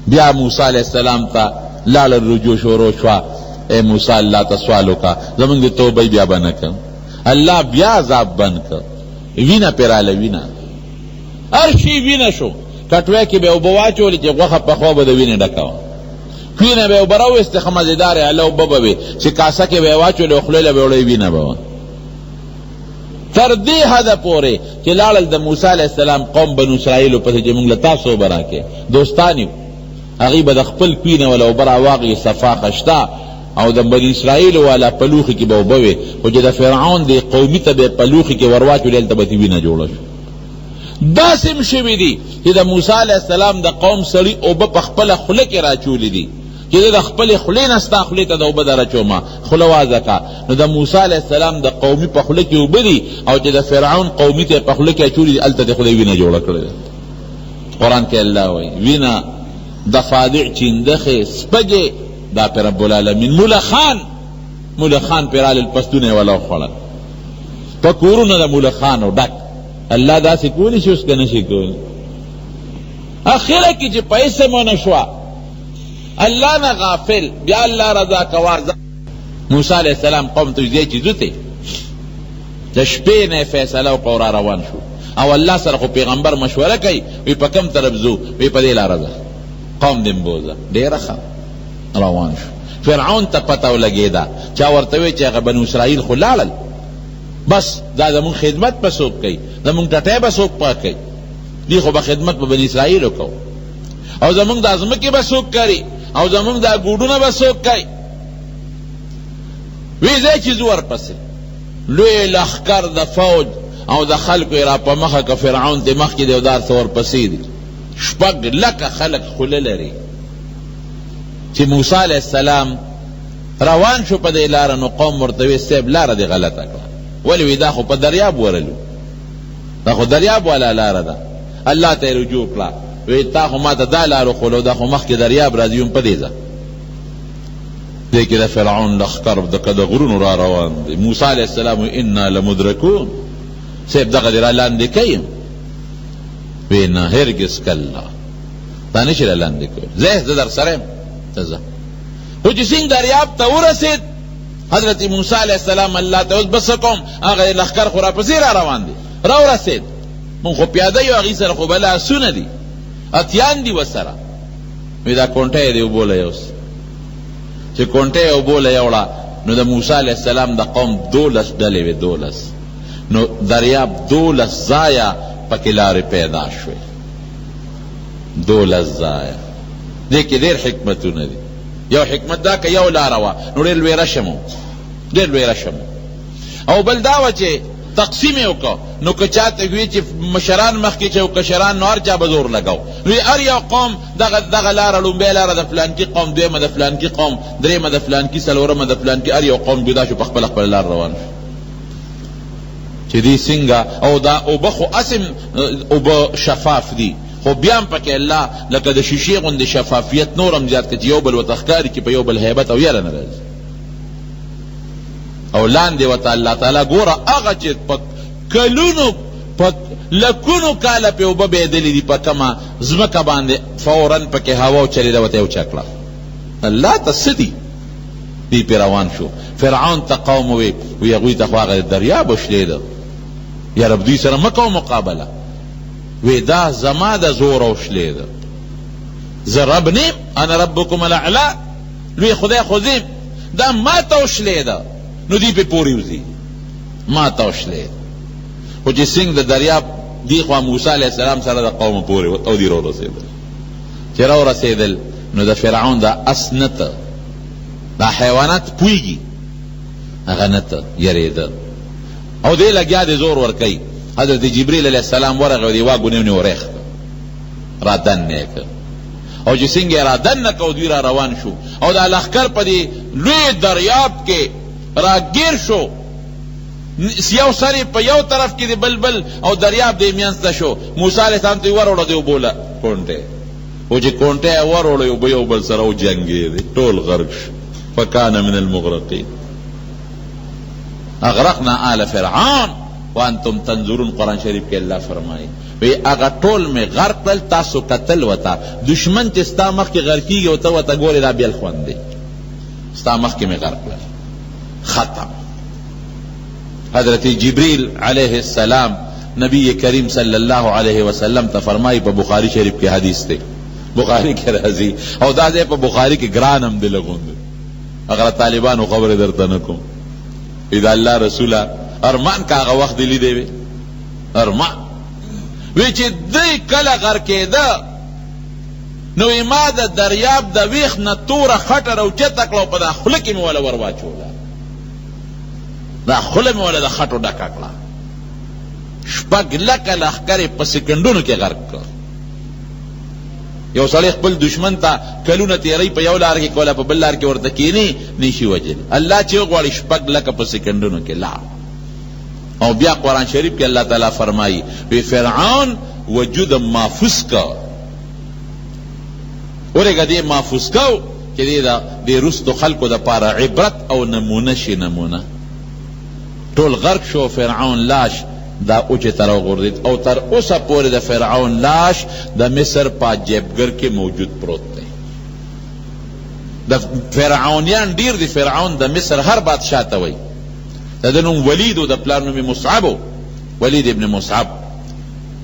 بیا موسی علیه السلام ته لاړل، رجوع شروع شوه، ای موسی الله ته سوال وکړه زمونږ د توبې بیا به نه کوم. الله بیا عذاب بند کړ، وینه پرې راله، وینه هر شي وینه شو. کټوی کې به اوبه واچولې چې غوښه پخوه به د وینې ډکه وه، کوی نه به یې اوبه راویستې، ښه مزېدارې اله اوبه به وې چې کاسه کې به یې واچولې او خولې له به یې وړې وینه به وه. تر دې حده پورې چې لاړل د موسی علیه السلام قوم بنو اسرائیلو پسې چې موږ له تاسو اوبه راکړئ، دوستان یو، هغوی به د خپل کوی نه وله اوبه راواغلې، صفا خشته، او د بني اسرائیلو والا په لوښي کې به اوبه وې، خو چې د فرعون دې قومي ته به یې په لوښي کې ورواچولې هلته به ترې وینه جوړه شوه. داسې هم شوي دي چې د موسی علیه السلام د قوم سړي اوبه په خپله خوله کې راچولې دي چې زه د خپلې خولې نه ستا خولې ته د اوبه در اچوم، خوله وازه کړه. نو د موسی علیه السلام د قومي په خوله کې اوبه دي او چې د فرعون قومي ته په خوله کې اچولې دي هلته دې خدای وینه جوړه کړې ده. قرآن کې الله وایي وینه، ضفادع، چیندخې، سپږې، دا په رب العالمین ملخان، ملخان پرې رالل، پستونه یې وله وخوړل، په کورونو د ملخانو ډک. الله داسې کولی شي اوس که نه شي کولی؟ اخره کې چې پیسې مو نه شوه، الله نه غافل، بیا الله رضا کوه. موسی علیه السلام قوم ته ویل چې ځو ته د شپې نه فیصله وکړه او را روان شو. او الله سره خو پیغمبر مشوره کوي، وی په کوم طرف ځو؟ وی په دې لاره ځه، قوم دې بوځه. ډېره ښه، روان شو. فرعون ته پته ولګېده، چا ورته وویل چې هغه بنو اسرائیل خو لاړل، بس دا زموږ خدمت به څوک کوي، زموږ ټټی به څوک پاکوي، دوی خو به خدمت په بني اسرائیلو کوو، او زموږ دا ځمکې به څوک کري، او زموږ دا ګوډونه به څوک کوي. وی ځای چې ځو ورپسې لوی لښکر د فوج او د خلکو یې را په مخه که، فرعون ته مخکې دی او دا هر څه ورپسې دي. 6 لکه خلک خوله لري. چې موسی علیه السلام روان شو په دې لاره، نو قوم ورته وی صاحب لاره دې غلطه کړه. ولې؟ وی دا خو په دریاب ورلو، دا خو دریاب والا لاره ده. الله ته یې رجوع کړه، وی تا خو ماته دا لار وښوله، دا خو مخکې دریاب راځي، هم په دې ځه. دې کې د فرعون لښکر دکه د غرونو را روان دی. موسی علیه السلام وی انا لمدرکون، صاحب دغه دې را لاندې کوي. وی نه، هرګز کلا دا نه شي را لاندې کوي، ځه زه در سره یم، ته ځه. خو چې څنګه دریاب ته ورسېد حضرت موسی علیه السلام الله ته اوس به څه کوم، هغه لښکر خو راپسې را روان دی، راورسېد، مونږ خو پیاده یو، هغوی سره خو بله اسونه دي، اتیان دي ورسره. وی دا کونټه یې دې اوبو له یوسه. چې کونټه یې اوبو له یوړه، نو د موسی علیه السلام د قوم 12 ډلې وې، 12، نو دریاب 12 ځایه پکې لارې پیدا شوې، 12 ځایه. دې کې ډېر حکمتونه دي. یو حکمت دا که یو لاره وه نو ډېر لوی رشم و، ډېر لوی رشم و. او بل دا وه چې تقسیم یې وکړ، نو که چا ته وي چې مشران مخکې چې او کشران، نو هر چا به زور لګاو. نو هر یو قوم دغه دغه لاره، لومبۍ لاره د فلانکي قوم، دویمه د فلانکي قوم، درېیمه د فلانکي، څلورمه د فلانکي، هر یو قوم جدا شو، په خپله خپله لار روان شو. چې دی څنګه او دا اوبه خو هسې اوبه شفاف دي، خو بیا هم پکې الله لکه د شیشې غوندې شفافیت نور هم زیات کړي چې یو بل ورته ښکاري چې په یو بل هیبت او یره نه راځي. او لاندې ورته الله تعالی ګوره هغه چې په کلونو په لکونو کاله پې اوبه بهېدلې دي، په کومه ځمکه باندې فورا پکې هوا وچلېده، ورته یې وچه کړه. الله ته څه دي؟ دی پې روان شو. فرعون ته قوم ووی، وی هغوی ته خو هغه دریاب وشلېده، یا رب دوی سره مه کوه مقابله. وی دا زما د زور وشلېده، زه رب نه یم، انا ربکم الاعلی، لوی خدای خو زه یم، دا ما ته وشلېده، نو دی پې پورې وځي، ما ته وشلېده. خو چې څنګه د دریاب دې خوا موسی علیه السلام سره د قوم پورې وت او دی راورسېدل. چې راورسېدل نو د فرعون دا اس نه ته، دا حیوانات پوهېږي، هغه نه ته یرېده او دی لګیا دی زور ورکوي. حضرت جبریل علیه السلام ورغی او دی واګو نیو ورېښ را دننه یې کړ. او چې څنګه یې را دننه کړ، دوی را روان شو او دا لښکر په دې لوی دریاب کې راګیر شو. یو سر یې په یو طرف کې دی، بل بل، او دریاب دی مینځ ته شو. موسی علیه السلام ته یې وروړه دی اوبو له کونټې، خو چې کونټه یې وروړه، اوبه یو بل سره وجنګېدې، ټول غرق شو. فکان من المغرقین. اغرقنا آل فرعون وانتم تنظرون. قرآن شریف کې الله فرمایي وی هغه ټول مې غرق کړل، تاسو کتل وته. دشمن چې ستا مخکې غرقېږي او ته ورته ګورې، دا بېل خوند دی. ستا مخکې مې غرق کړل، ختم. حضرت جبریل علیه السلام نبی کریم صلی الله علیه وسلم ته فرمایي، په بخاری شریف کې حدیث دی، بخاری کې راځي، او دا ځای په بخاری کې ګران هم دی لږ. هغه طالبانو خبرې درته نه کوم. دا الله رسوله ارمان که هغه وخت دې لیدی وي، ارمان وی چې دی کله غرقېده، نو ما د دریاب د ویښ نه توره خټه راوچته کړه او په دا خوله کې مې وله ور واچوله، دا خوله مې وله د خټو ډکه کړه. 6 لکه لښکر یې په سیکنډونو کې غرق کړ. یو سړی خپل دشمن ته کلونه تېروي، په یو لار کې کوله، په بل لار کې ورته کښېني، نه شي وژلی. الله چې وغواړي 6 لکه په سیکنډونو کې لاړ. او بیا قرآن شریف کې الله تعالی فرمایي وی فرعون وجود محفوظ کړ. ورېږه دې محفوظ کو چې دې د دې وروستو خلکو دپاره عبرت او نمونه شي. نمونه ټول غرق شو، فرعون لاش. دا اوچې ته راوغورځېد او تر اوسه پورې د فرعون لاش د مصر په عجیبګر کې موجود پروت دی. د فرعونیان ډیر دي، فرعون د مصر هر بادشاه ته وایي. د ده نوم ولید و، د پلار نوم یې مصعب و، ولید ابن مصعب.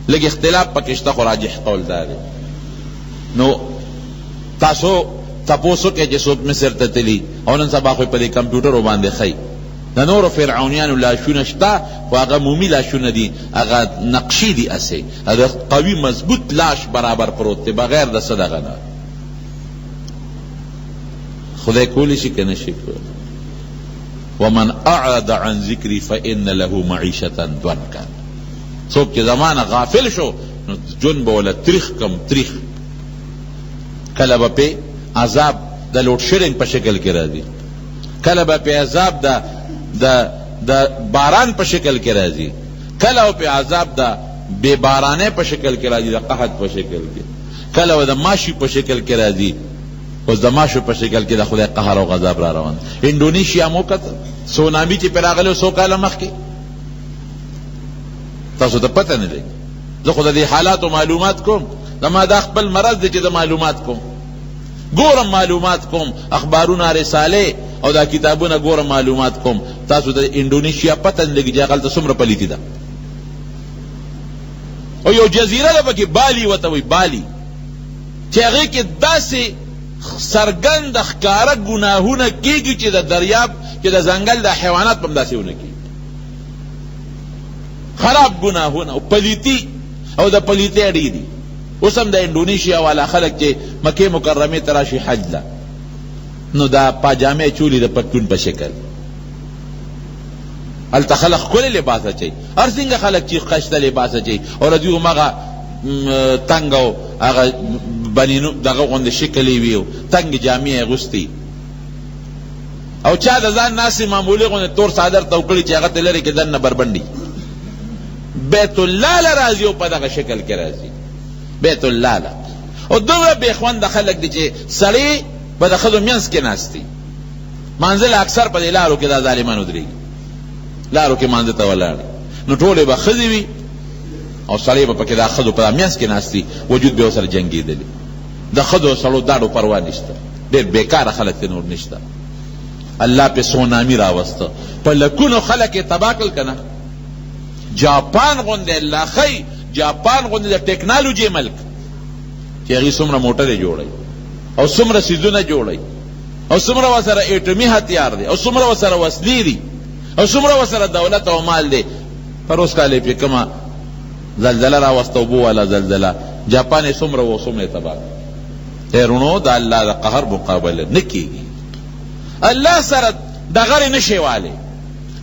لږ اختلاف پکې شته خو راجح قول دا دی. نو تاسو تپوس وکړئ چې څوک مصر ته تللي او نن سبا خو یې په دې کمپیوټرو باندې ښیي. د نورو فرعونیانو لاشونه شته خو هغه مومي لاشونه دي، هغه نقشې دي هسې د قوي مضبوط لاش برابر پروت دی بغیر د څه دغه نه. خدای کولی شي که نه شي کولی؟ ومن اعرض عن ذکري فان له معیشة ضنکا، څوک چې زما نه غافل شو نو ژوند به وله تریخ کم تریخ. کله به پې عذاب د لوډ شیډینګ په شکل کې راځي، کله به پې عذاب د د د باران په شکل کې راځي، کله به پې عذاب د بې بارانۍ په شکل کې راځي، د قحط په شکل کې، کله به د ماشي په شکل کې راځي. اوس د ماشو په شکل کې د خدای قهر او غضب را روان. انډونیشیا مو کتل سونامي چې پرې راغلی څو کاله مخکې، تاسو ته پته نه لګي. زه خو د دې حالاتو معلومات کوم، زما دا خپل مرض دی چې زه معلومات کوم، ګورم معلومات کوم، اخبارونه، رسالې او دا کتابونه ګورم معلومات کوم. تاسو د انډونیشیا پته نه لګي چې هغه هلته څومره پلیتي ده. او یو جزیره ده پکې بالي ورته وایي، بالي، چې هغې کې داسې څرګند ښکاره ګناهونه کېږي چې د دریاب چې د ځنګل د حیوانات به هم داسې ونه کېږي. خراب ګناهونه او پلیتي او د پلیتۍ ډېر دي. اوس هم د انډونیشیا والا خلک چې مکې مکرمې ته راشي حج له، نو دا پاجامې چولي د پتلون په شکل. هلته خلک ښکلی لباس اچوي، هر څنګه خلک چې ښایسته لباس اچوي او د دوی هماغه تنګ او هغه بنینو دغه غوندې شکل یې وي او تنګې جامې یې اغوستي او چا د ځان ناسې معمولي غوندې تور څادر تاو کړي چې هغه ته لرې کې دننه بربنډي. بیت الله له راځي او په دغه شکل کې راځي بیت الله له. او دومره بې خونده خلک دي چې سړی به د ښځو منځ کې ناست دي. مانځه له اکثر په دې لارو کې دا ظالمان ودرېږي، لارو کې مانځه ته ولاړ نو ټولې به ښځې وي او سړی به پکې دا ښځو په منځ کې ناست وي، وجود به ورسره جنګېدلی. د ښځو او سړو داړو پروا نشته، ډېر بېکاره خلک دي نور نشته. الله پې سونامي راوسته، په لکونو خلک یې تباه کړل که نه؟ جاپان غوندې الله ښیي، جاپان غوندې د ټکنالوجي ملک چې هغوی څومره موټرې جوړوي او څومره څیزونه جوړوي او څومره ورسره اټومي هتیار دی او څومره ورسره وسلې دي او څومره ورسره دولت او مال دی. پروس کال یې پرې کومه زلزله راوسته، اوبو والا زلزله، جاپان یې څومره و څومره یې تباه کړ. ای روڼو، د الله د قهر مقابله نه کېږي. الله سره ډغرې نه شې والی،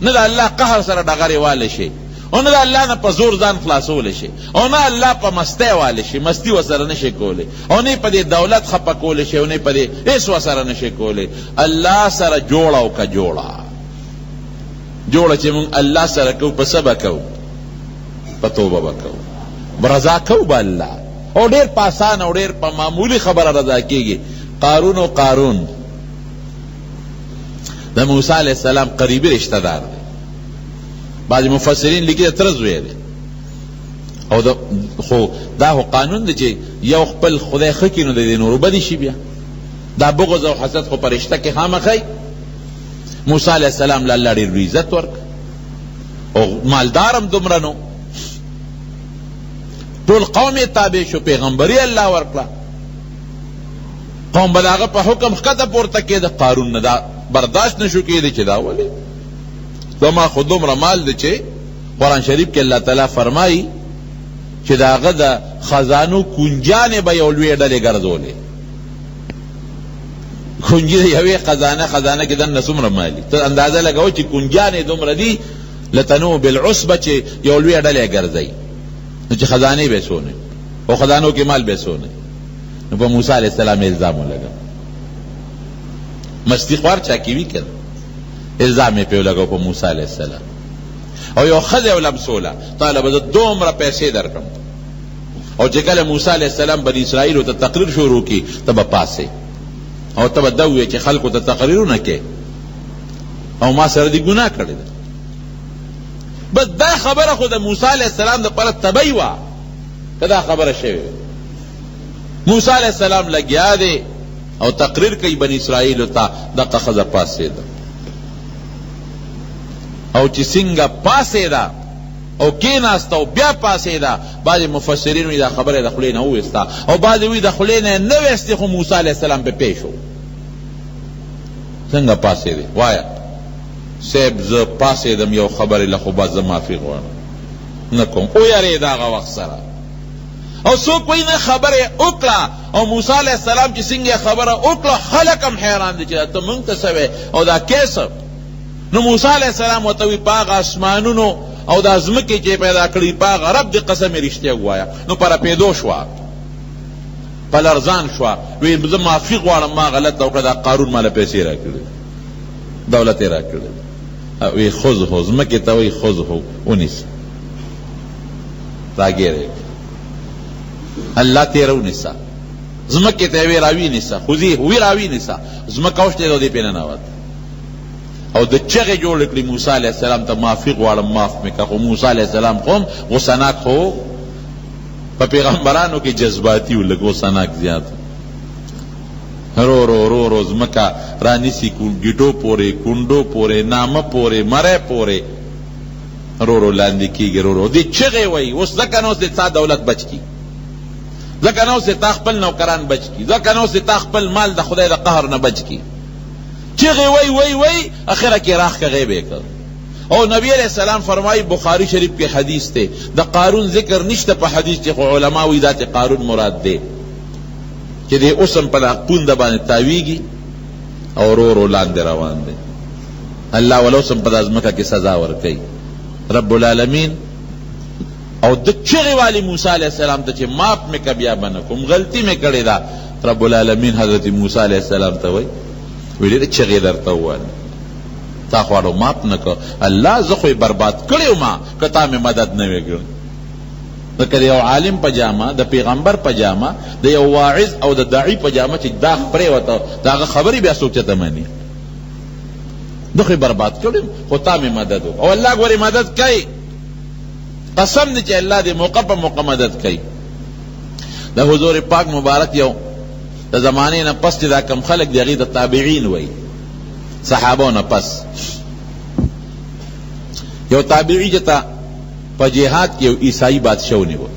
نه د الله قهر سره ډغرې والی شې او نه د الله نه په زور ځان خلاصولی شې او نه الله په مستۍ والی شې، مستي ورسره نه شې کولی او نه په دې دولت خپه کولی شې او نه په دې هېڅ ورسره نه شې کولی. الله سره جوړه وکړه، جوړه جوړه چې موږ الله سره کوو په څه به کوو؟ په توبه به کوو، رضا کوو به الله. او ډېر په اسانه او ډېر په معمولي خبره رضا کېږي. قارون او قارون د موسی علیه السلام قریبي رشته دار دی. بعضې مفسرین لیکي د تره زوی دی. او د خو دا خو قانون دی چې یو خپل خدای ښه کړي نو د دې نورو بدې شي. بیا دا بغض او حسد خو په رشته کې خامخا. موسی علیه السلام له الله ډېر لوی عزت ورکړ او مالدار هم دومره نو، ټول قوم یې تابع شو، پیغمبري الله ورکړه، قوم به د هغه په حکم ښکته پورته کېده. قارون نه دا برداشت نه شو کېدی چې دا ولې زما خو دومره مال دی چې قرآن شریف کې الله تعالی فرمایي چې د هغه د خزانو کنجانې به یو لوی ډلې ګرځولې. کنجي د یوې خزانه خزانه کې دننه څومره مال دي، ته اندازه لګوه چې کنجانې دومره دي لتنو بالعصبه چې یو لویه ډله یې ګرځوي، نو چې خزانې به یې څونه او خزانو کې مال به یې څونه. نو په موسی علیه السلام یې الزام ولګاوه. مستی خو هر چا کې وي که نه، الزام یې پرې ولګاوه په موسی علیه السلام. او یو ښځه یې ولمسوله، تا له به زه دومره پیسې درکړم. او چې کله موسی علیه السلام بني اسرائیلو ته تقریر شروع کړي، ته به پاڅې او ته به دا ووایې چې خلکو ته تقریرونه کوې او ما سره دې ګناه کړې ده. بس دا خبره خو د موسی علیه السلام دپاره طبعي وه که دا خبره شوې وه. موسی علیه السلام لګیا دی او تقریر کوي بني اسرائیلو ته، دقه ښځه پاڅېده او چې څنګه پاڅېده او کېناسته او بیا پاڅېده، بعضې مفسرین وایي دا خبره یې د خولې نه وویسته او بعضې وایي د خولې نه یې نه ویستې خو موسی علیه السلام پرې پوه شو. څنګه پاڅېدې؟ وایه صیب زه پاڅېدم یو خبرې له خو بس زه معافي غواړم نه کوم. ویرېده هغه وخت سره. او څوک وایي نه خبره یې وکړه او موسی علیه السلام چې څنګه یې خبره وکړه خلک هم حیران دي چې دا ته مونږ ته څه وایې او دا کیسه. نو موسی علیه السلام ورته وایي په هغه اسمانونو او دا ځمکې چې پیدا کړي په هغه رب دې قسم رښتیا ووایه. نو په رپېدو شوه، په لړزان شوه، وی زه معافي غواړم ما غلطه وکړه، دا قارون ماله پیسې راکړي، دولت یې راکړی. وی خذه، ځمکې ته وایي خذه، ونیسه، راګیر یې کړه، الله تېره ونیسه، ځمکې ته یې وی راوینیسه، خذي وی راوینیسه، ځمکه وشلېده او دې پرې ننوته او د چغې جوړې کړې موسی علیه السلام ته معافي غواړم معاف مې کړه. خو موسی علیه السلام خو هم غصه ناک خو په پیغمبرانو کې جذباتي و، لږ غصه ناک زیات. رو رو رو رو ځمکه رانیسي، ګیټو پورې، کونډو پورې، نامه پورې، مری پورې، رو رو لاندې کېږي، رو رو دې چغې وایي اوس ځکه نو اوس دې تا دولت بچ کړي، ځکه نو اوس دې تا خپل نوکران بچ کړي، ځکه نو اوس دې تا خپل مال د خدای د قهر نه بچ کړي. چغې وایي وایي وایي، اخره کې راښکه غیب یې کړ. او نبی علیه السلام فرمایي، بخاري شریف کې حدیث دی، د قارون ذکر نشته په حدیث کې، خو علما وایي دا ترې قارون مراد دی چې دی اوس هم په دا پونده باندې تاویږي او رو رو لاندې روان دی. الله ولا اوس هم په دا ځمکه کې سزا ورکوي رب العالمین. او د چغې والي موسی علیه السلام ته چې معاف مې که بیا به نه کوم، غلطي مې کړې ده. رب العالمین حضرت موسی علیه السلام ته وایي، ویلې ډېرې چغې درته ووهلې، تا خو اړو معاف نه کړ، الله زه خو یې برباد کړی وم که تا مې مدد نه وی کړی. ځکه د یو عالم په جامه، د پیغمبر په جامه، د یو واعظ او د داعي په جامه چې داغ پرېوته، د هغه خبرې بیا څوک چېرته مني؟ ده خو یې برباد کړی وم خو تا مې مدد وکړ. او الله ګورې مدد کوي، قسم دی چې الله دې موقع په موقع مدد کوي. د حضور پاک مبارک یو د زمانې نه پس چې دا کم خلک دي هغې ته تابعین وایي، صحابو نه پس یو تابعي چې ته په جهاد کې یو عیسائی بادشاه ونیوه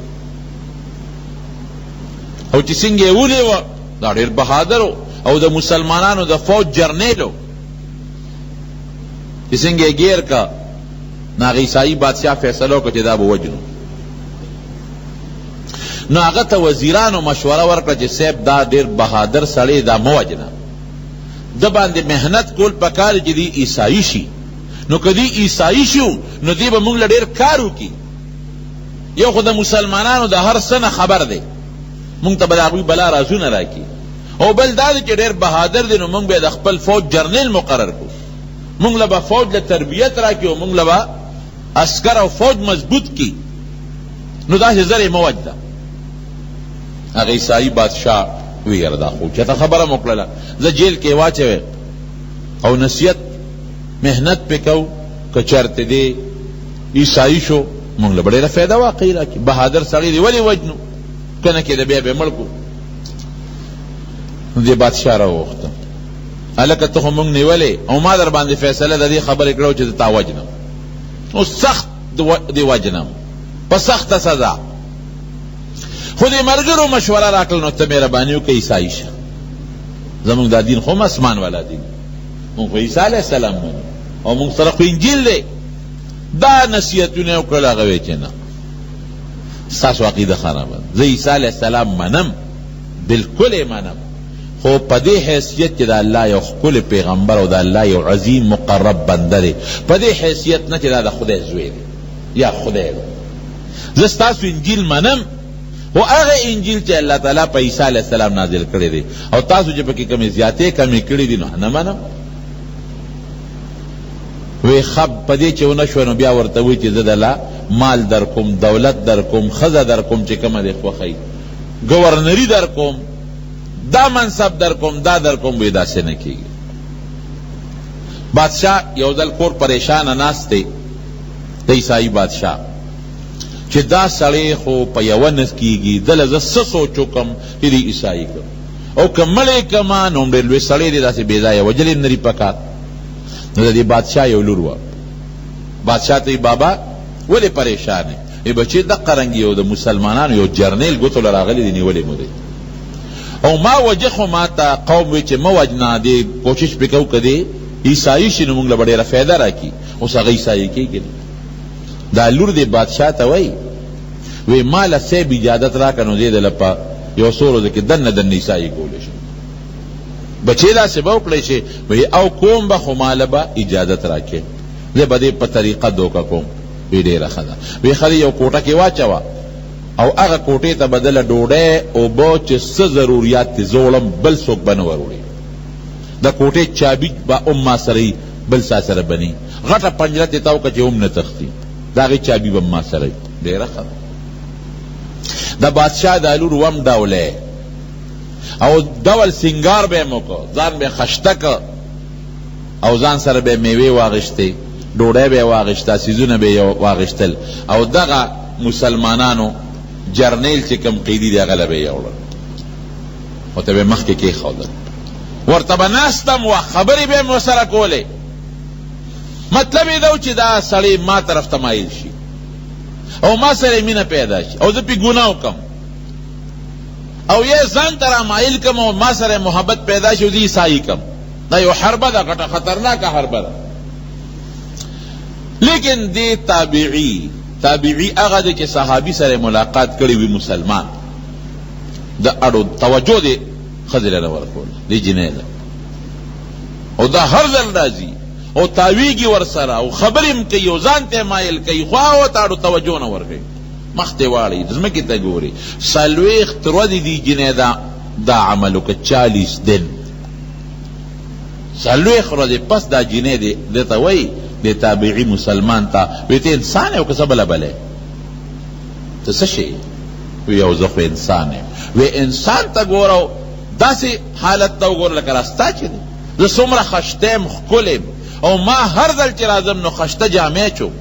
او چې څنګه یې ونیوه، دا ډېر بهادر و او د مسلمانانو د فوج جرنیل و، چې څنګه یې ګیر که نو هغه عیسائی بادشاه فیصله وکړه چې دا به وژنو. نو هغه ته وزیرانو مشوره ورکړه چې صاحب دا ډېر بهادر سړی دا مه وژنه، ده باندې محنت کول پکار چې دی عیسائی شي، نو که دی عیسائی شو نو دی به مونږ له ډېر کار وکړي. یو خو د مسلمانانو د هر څه نه خبر دی، مونږ ته به د هغوی بلا رازونه راکړي، او بل دا دی چې ډېر بهادر دی، نو مونږ به د خپل فوج جرنیل مقرر کړو، مونږ له به فوج له تربیت راکړي او مونږ له به عسکر او فوج مضبوط کړي، نو داسې زر یې مه وژنه. هغه عیسائی بادشاه وی یاره دا خو چېرته خبره مو کړله، زه جیل کې واچوی او نصیحت محنت پې کوو، که چېرته دی عیسائی شو مونږ له به ډېره فایده واقعي راکړي، بهادر سړی دی ولې وژنو، که نه کېده بیا به یې مړ کړو. نو دې بادشاه راوغوښته، هلکه ته خو مونږ نیولې او ما در باندې فیصله د دې خبرې کړو چې زه تا وژنم، نو سخت دې وژنم په سخته سزا، خو دې ملګرو مشوره راکړه نو ته مهرباني وکړه عیسائی شه، زمونږ دا دین خو هم اسمان والا دین، مونږ خو عیسی علیه السلام منو او مونږ سره خو انجیل دی. دا نصیحتونه یې وکړل، هغه ویې چې نه ستاسو عقیده خرابه ده، زه عیسی علیه السلام منم، بالکل یې منم، خو په دې حیثیت چې د الله یو ښکلی پیغمبر او د الله یو عظیم مقرب بنده دی، په دې حیثیت نه چې دا د خدای زوی دی یا خدای دی. زه ستاسو انجیل منم، خو هغه انجیل چې الله تعالی په عیسی علیه السلام نازل کړی دی او تاسو چې پکې کومې زیاتې کمې کړې دي نو نه منم. وی خب په دې چې ونه شوه نو بیا ورته وایي چې زه دله مال درکوم، دولت درکوم، ښځه درکوم چې کومه دې خوښه وي، ګورنري درکوم، دا منصب درکوم، دا درکوم. وی داسې نه کېږي. بادشاه یو ځل کور پریشانه ناست دی. د عیسايي بادشاه چې دا سړی خو په یوه نه کیږي، ده له زه څه سوچ وکړم چې دی عیسايي کړم او که مړ یې کړم نو هم ډېر لوی سړی دی، داسې بې ځایه وژل یې هم نه دي پکار. نو د دې بادشاه یو لور وه، بادشاه ته وایي بابا ولې پریشان یې؟ وایي بچې دقه رنګ یو د مسلمانانو یو جرنیل ګوتو له راغلی دی، نیولی مو دی او ما وجه خو ماته قوم وی چې مه وجنه، دی کوشش پرې کوو که دی عیسايي شي نو موږ له به ډېره فایده راکړي. اوس هغه عیسايي کېږي نه. دا لور دې بادشاه ته وایي، وی ما له صیب اجازت راکړه نو زه یې دله په یو څو ورځو کې دننه دننه عیسايي کولی شم. بچې داسې به وکړی چې وی او کوم به خو ما له به اجازت راکړې، زه به دې په طریقه دوکه کوم. وی ډېره ښه ده. وی ښه دی یو کوټه کې واچوه او هغه کوټې ته به دله ډوډۍ اوبه چې څه ضروریات دي زه وړم، بل څوک به نه وروړي. د کوټې چابي به هم ما سره وي، بل چا سره به نه وي. غټه پنجره ترې تاو کړه چې هم نه تښتي، د هغې چابي به هم ما سره وي. ډېره ښه ده. د بادشاه دا لور وم ډولۍ او ډول سینګار به یې هم وکړ، ځان به یې خشته کړ او ځان سره به یې مېوې واخیستې، ډوډۍ به یې واخیسته، څیزونه به یې واخیستل او دغه مسلمانانو جرنیل چې کوم قیدي دی هغه له به یې یوړل، ورته به یې مخکې کېښودل، ورته به ناسته هم وه، خبرې به یې هم ورسره کولې. مطلب یې دا و چې دا سړی ما طرف ته مایل شي او ما سره یې مینه پیدا شي او زه پرې ګناه وکړم او یې ځان ته را مایل کړم او ما سره محبت پیدا شي او زه عیسايي کړم. دا یو حربه ده، غټه خطرناکه حربه ده. لیکن دې تابعي، تابعي هغه دی چې صحابي سره ملاقات کړی وي مسلمان، د اړو توجه دې ښځې له نه ورکوله، دې جینۍ له، او دا هر ځل راځي او تاویږي ورسره او خبرې هم کوي او ځان ته یې مایل کوي، خو هغه ورته اړو توجه نه ورکوي، مخ ترې واړوي، ځمکې ته ګوري. 40 ورځې دې جینۍ دا دا عمل وکړ، 40 دن، 40 ورځې پس دا جینۍ دې ده ته وایي، دې تابعي مسلمان ته وایي، ته انسان یې او که څه بله بله یې؟ ته څه شی یې؟ وی او زه خو انسان یم. وی انسان ته ګوره او داسې حالت ته وګوره لکه دا ستا چې دی. زه څومره خشته یم، ښکلی یم او ما هر ځل چې راځم نو خشته جامې اچوم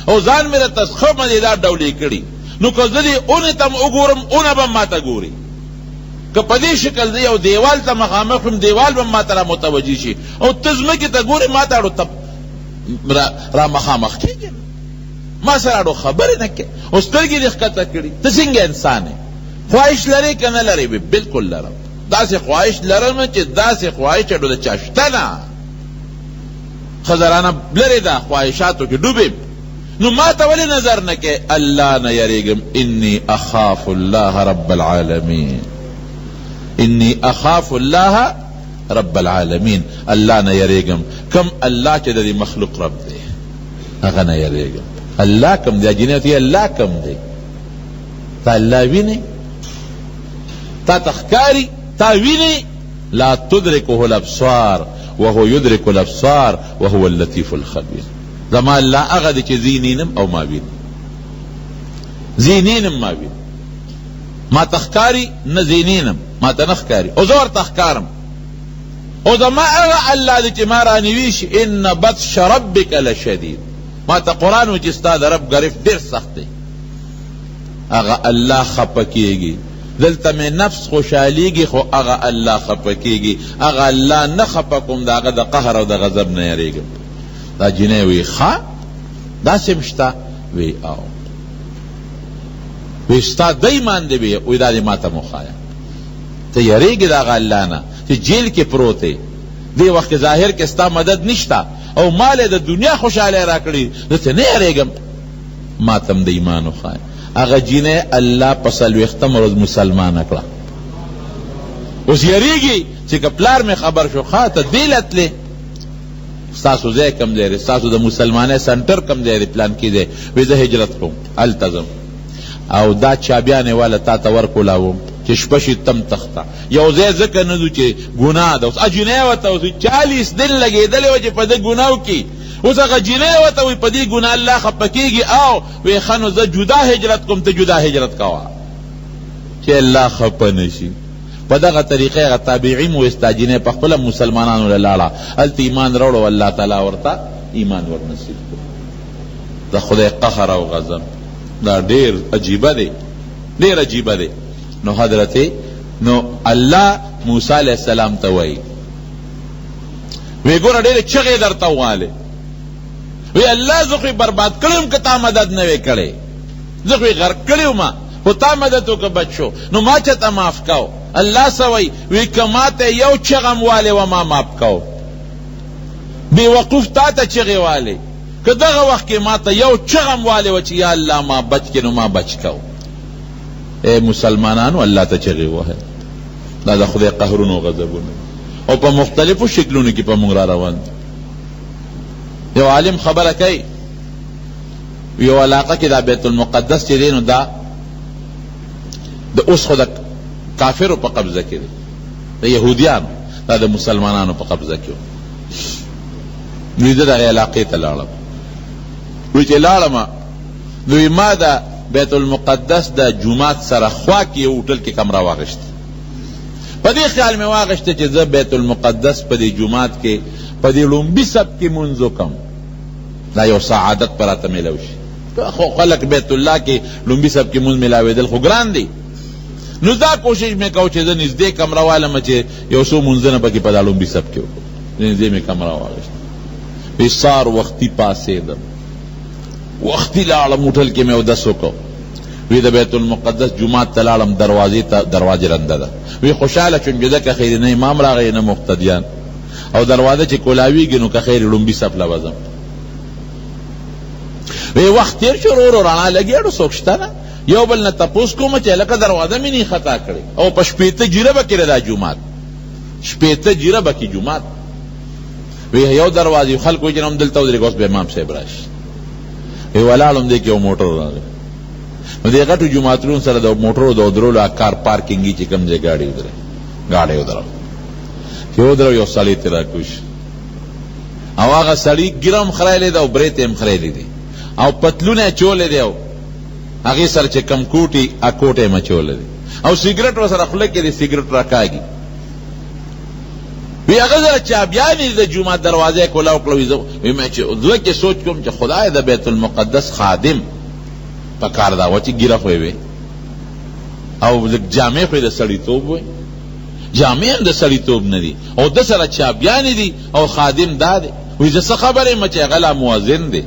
او ځان مې راته ښه مزېدار ډولې کړي، نو که زه دې اونې ته هم وګورم اونه به هم ماته ګوري، که په دې شکل زه یو دیوال ته مخامخ یم دیوال به هم ماته را متوجه شي او ته ځمکې ته ګورې ماته اړو ته را مخامخ کېږې نه، ما سره اړو خبرې نه کوې او سترګې دې ښکته کړي، ته څنګه انسان یې؟ خواهش لرې که نه لرې؟ وی بلکل لرم، داسې خواهش لرم چې داسې خواهش اړو د چا شته نه، ښځه رانه لرې ده، خواهشاتو کې ډوب یم، نو ما ته ولې نظر نه کوې؟ الله نه یریږم، انی اخاف الله رب العالمین، انی اخاف الله رب العالمین، الله نه یریږم، کوم الله چې د دې مخلوق رب دی هغه نه یریږم. الله کوم دی؟ جینۍ ورته الله کوم دی؟ تا الله وینې؟ تا ته ښکاري؟ تا وینې؟ لا تدرکه الابصار وهو یدرک الابصار وهو اللطیف الخبیر. زما الله هغه دی چې زه یې نینم او ما ویني، زه یې نینم ما ویني، ما ته ښکاري نه، زه یې نینم ما ته نه ښکاري او زه ورته ښکارم، او زما هغه الله دی چې ما رانیوي شي. ان بطش ربک لشدید، ما ته قرآن وایي چې ستا د رب ګرفت ډېر سخت دی. هغه الله خپه کېږي، دلته مې نفس خوشحالېږي خو هغه الله خپه کېږي، هغه الله نه خپه کوم، د هغه د قهر او د غضب نه یریږم. دا جینۍ وایي ښه داسې هم شته؟ وایي او. وایي ستا د ایمان دی؟ وایي دا دې ما ته هم وښایه. ته یریږې د هغه الله نه چې جیل کې پروت یې، دې وخت کې ظاهر کې ستا مدد نشته او مال یې د دنیا خوشحالۍ راکړي، زه ترې نه یریږم، ما ته هم د ایمان وښایه. هغه جینۍ الله په 40مه ورځ مسلمانه کړه. اوس یریږي چې که پلار مې خبر شو، ښه ته دې له تلې، ستاسو ځای کوم ځای دی، ستاسو د مسلمانۍ سنټر کوم ځای دی، پلان کې ځای؟ وایي زه هجرت کوم، هلته ځم او دا چابیانې واله تا ته ورکولاوم چې شپه شي تم تښته. یو ځای ځکه نه ځو چې ګناه ده. اوس جینۍ ورته اوس 40 دن لګېدلې وه چې په ده ګناه وکړي، اوس هغه جینۍ ورته وایي په دې ګناه الله خفه کېږي، او وایي ښه نو زه جدا هجرت کوم، ته جدا هجرت کوه چې الله خفه نه شي. په دغه طریقه هغه تابعي مو ویسته، جینۍ په خپله مسلمانانو له لاړه، هلته ایمان راوړو، الله تعالی ورته ایمان ورنصیب کړو. د خدای قهر او غضب دا ډیر عجیبه دی، ډیر عجیبه دی. نو حضرت نو الله موسی علیه السلام ته وایي، وی ګوره ډېرې چغې درته ووالې، وی الله زه خو یې برباد کړی وم که تا مدد نه وی کړی، زه خو یې غرق کړی وم، خو تا مدد وکړه بچ شو، نو ما چاته معاف کاو؟ الله څه وایي؟ وی که ما ته یو چغه هم والې وه ما معاف کاو. بې وقوف تا ته چغې والې، که دغه وخت کې ما ته یو چغه هم والې وه چې یا الله ما بچ کړې نو ما بچ کاو. ای مسلمانانو الله ته چغې ووهئ، دا د خدای قهرونه او غضبونه او په مختلفو شکلونو کې په موږ را روان دي. یو عالم خبره کوي، یو علاقه کې دا بیت المقدس چې دی نو دا د اوس خو د کافرو په قبضه کې دی، د یهودیانو، دا د مسلمانانو په قبضه کې و. نو زه دغې علاقې ته لاړم، وی چې لاړم نو ما د بیت المقدس د جومات سره خوا کې یو هوټل کې کمره واخیسته. په دې خیال مې واخیسته چې زه بیت المقدس په دې جومات کې په دې ړومبي صف کې مونځ وکړم، دا یو سعادت به راته میلاو شي. خو خلک بیت الله کې ړومبي صف کې مونځ میلاوېدل خو ګران دی، نو دا کوشش مې کاوه چې زه نږدې کمره والم چې یو څو مونځونه پکې په دا ړومبي صف کې وکړم. نږدې مې کمره واخیسته، وی سهار وختي پاڅېدم، وختي لاړم هوټل کې مې اودس وکړ، وی د بیت المقدس جومات ته لاړم، دروازې ته دروازې رنده ده، وی خوشحاله شوم چې ځکه خیر نه امام راغی نه مقتدیان، او دروازه چې کولاویږي نو که خیر ړومبي صف له به ځم. وی وخت تېر شو، ورو ورو رڼا لګي، اړو څوک شته نه، یو بل نه تپوس کوم چې هلکه دروازه مې نه خطا کړې، او په 60 جیربه کې ده دا جومات، 60 جیربه کې جومات. وی یو دروازې خلکو وی چې نو همدلته ودرېږه اوس به امام صاحب راشي. وی ولاړم، دې کې یو موټر راغی، نو دې غټو جوماتونو سره د موټرو د ودرولو کار پارکینګ چې کوم ځای ګاډي ودرې، ګاډی ودرو، چې ودرو یو سړی ترې راکوز شو، او هغه سړي ږیره هم خریلې ده او برېتې هم خریلې دي او پتلون یې اچولی دی، او هغې سره چې کوم کوټ وي هغه کوټ یې هم اچولی دی، او سګرټ ورسره خوله کې دی، سګرټ راکاږي. وی هغه سره چابیانې دي، د جومات دروازه یې کولاو کړه. وی زه وی مې چې زړه کې سوچ کوم چې خدای د بیت المقدس خادم په کار دا وه چې ږیره خو یې وې او لږ جامې خو یې د سړیتوب وې، جامې هم د سړیتوب نه دي، او ده سره چابیانې دي او خادم دا دی. وی زه څه خبر یم چې هغه لا مؤذن دی.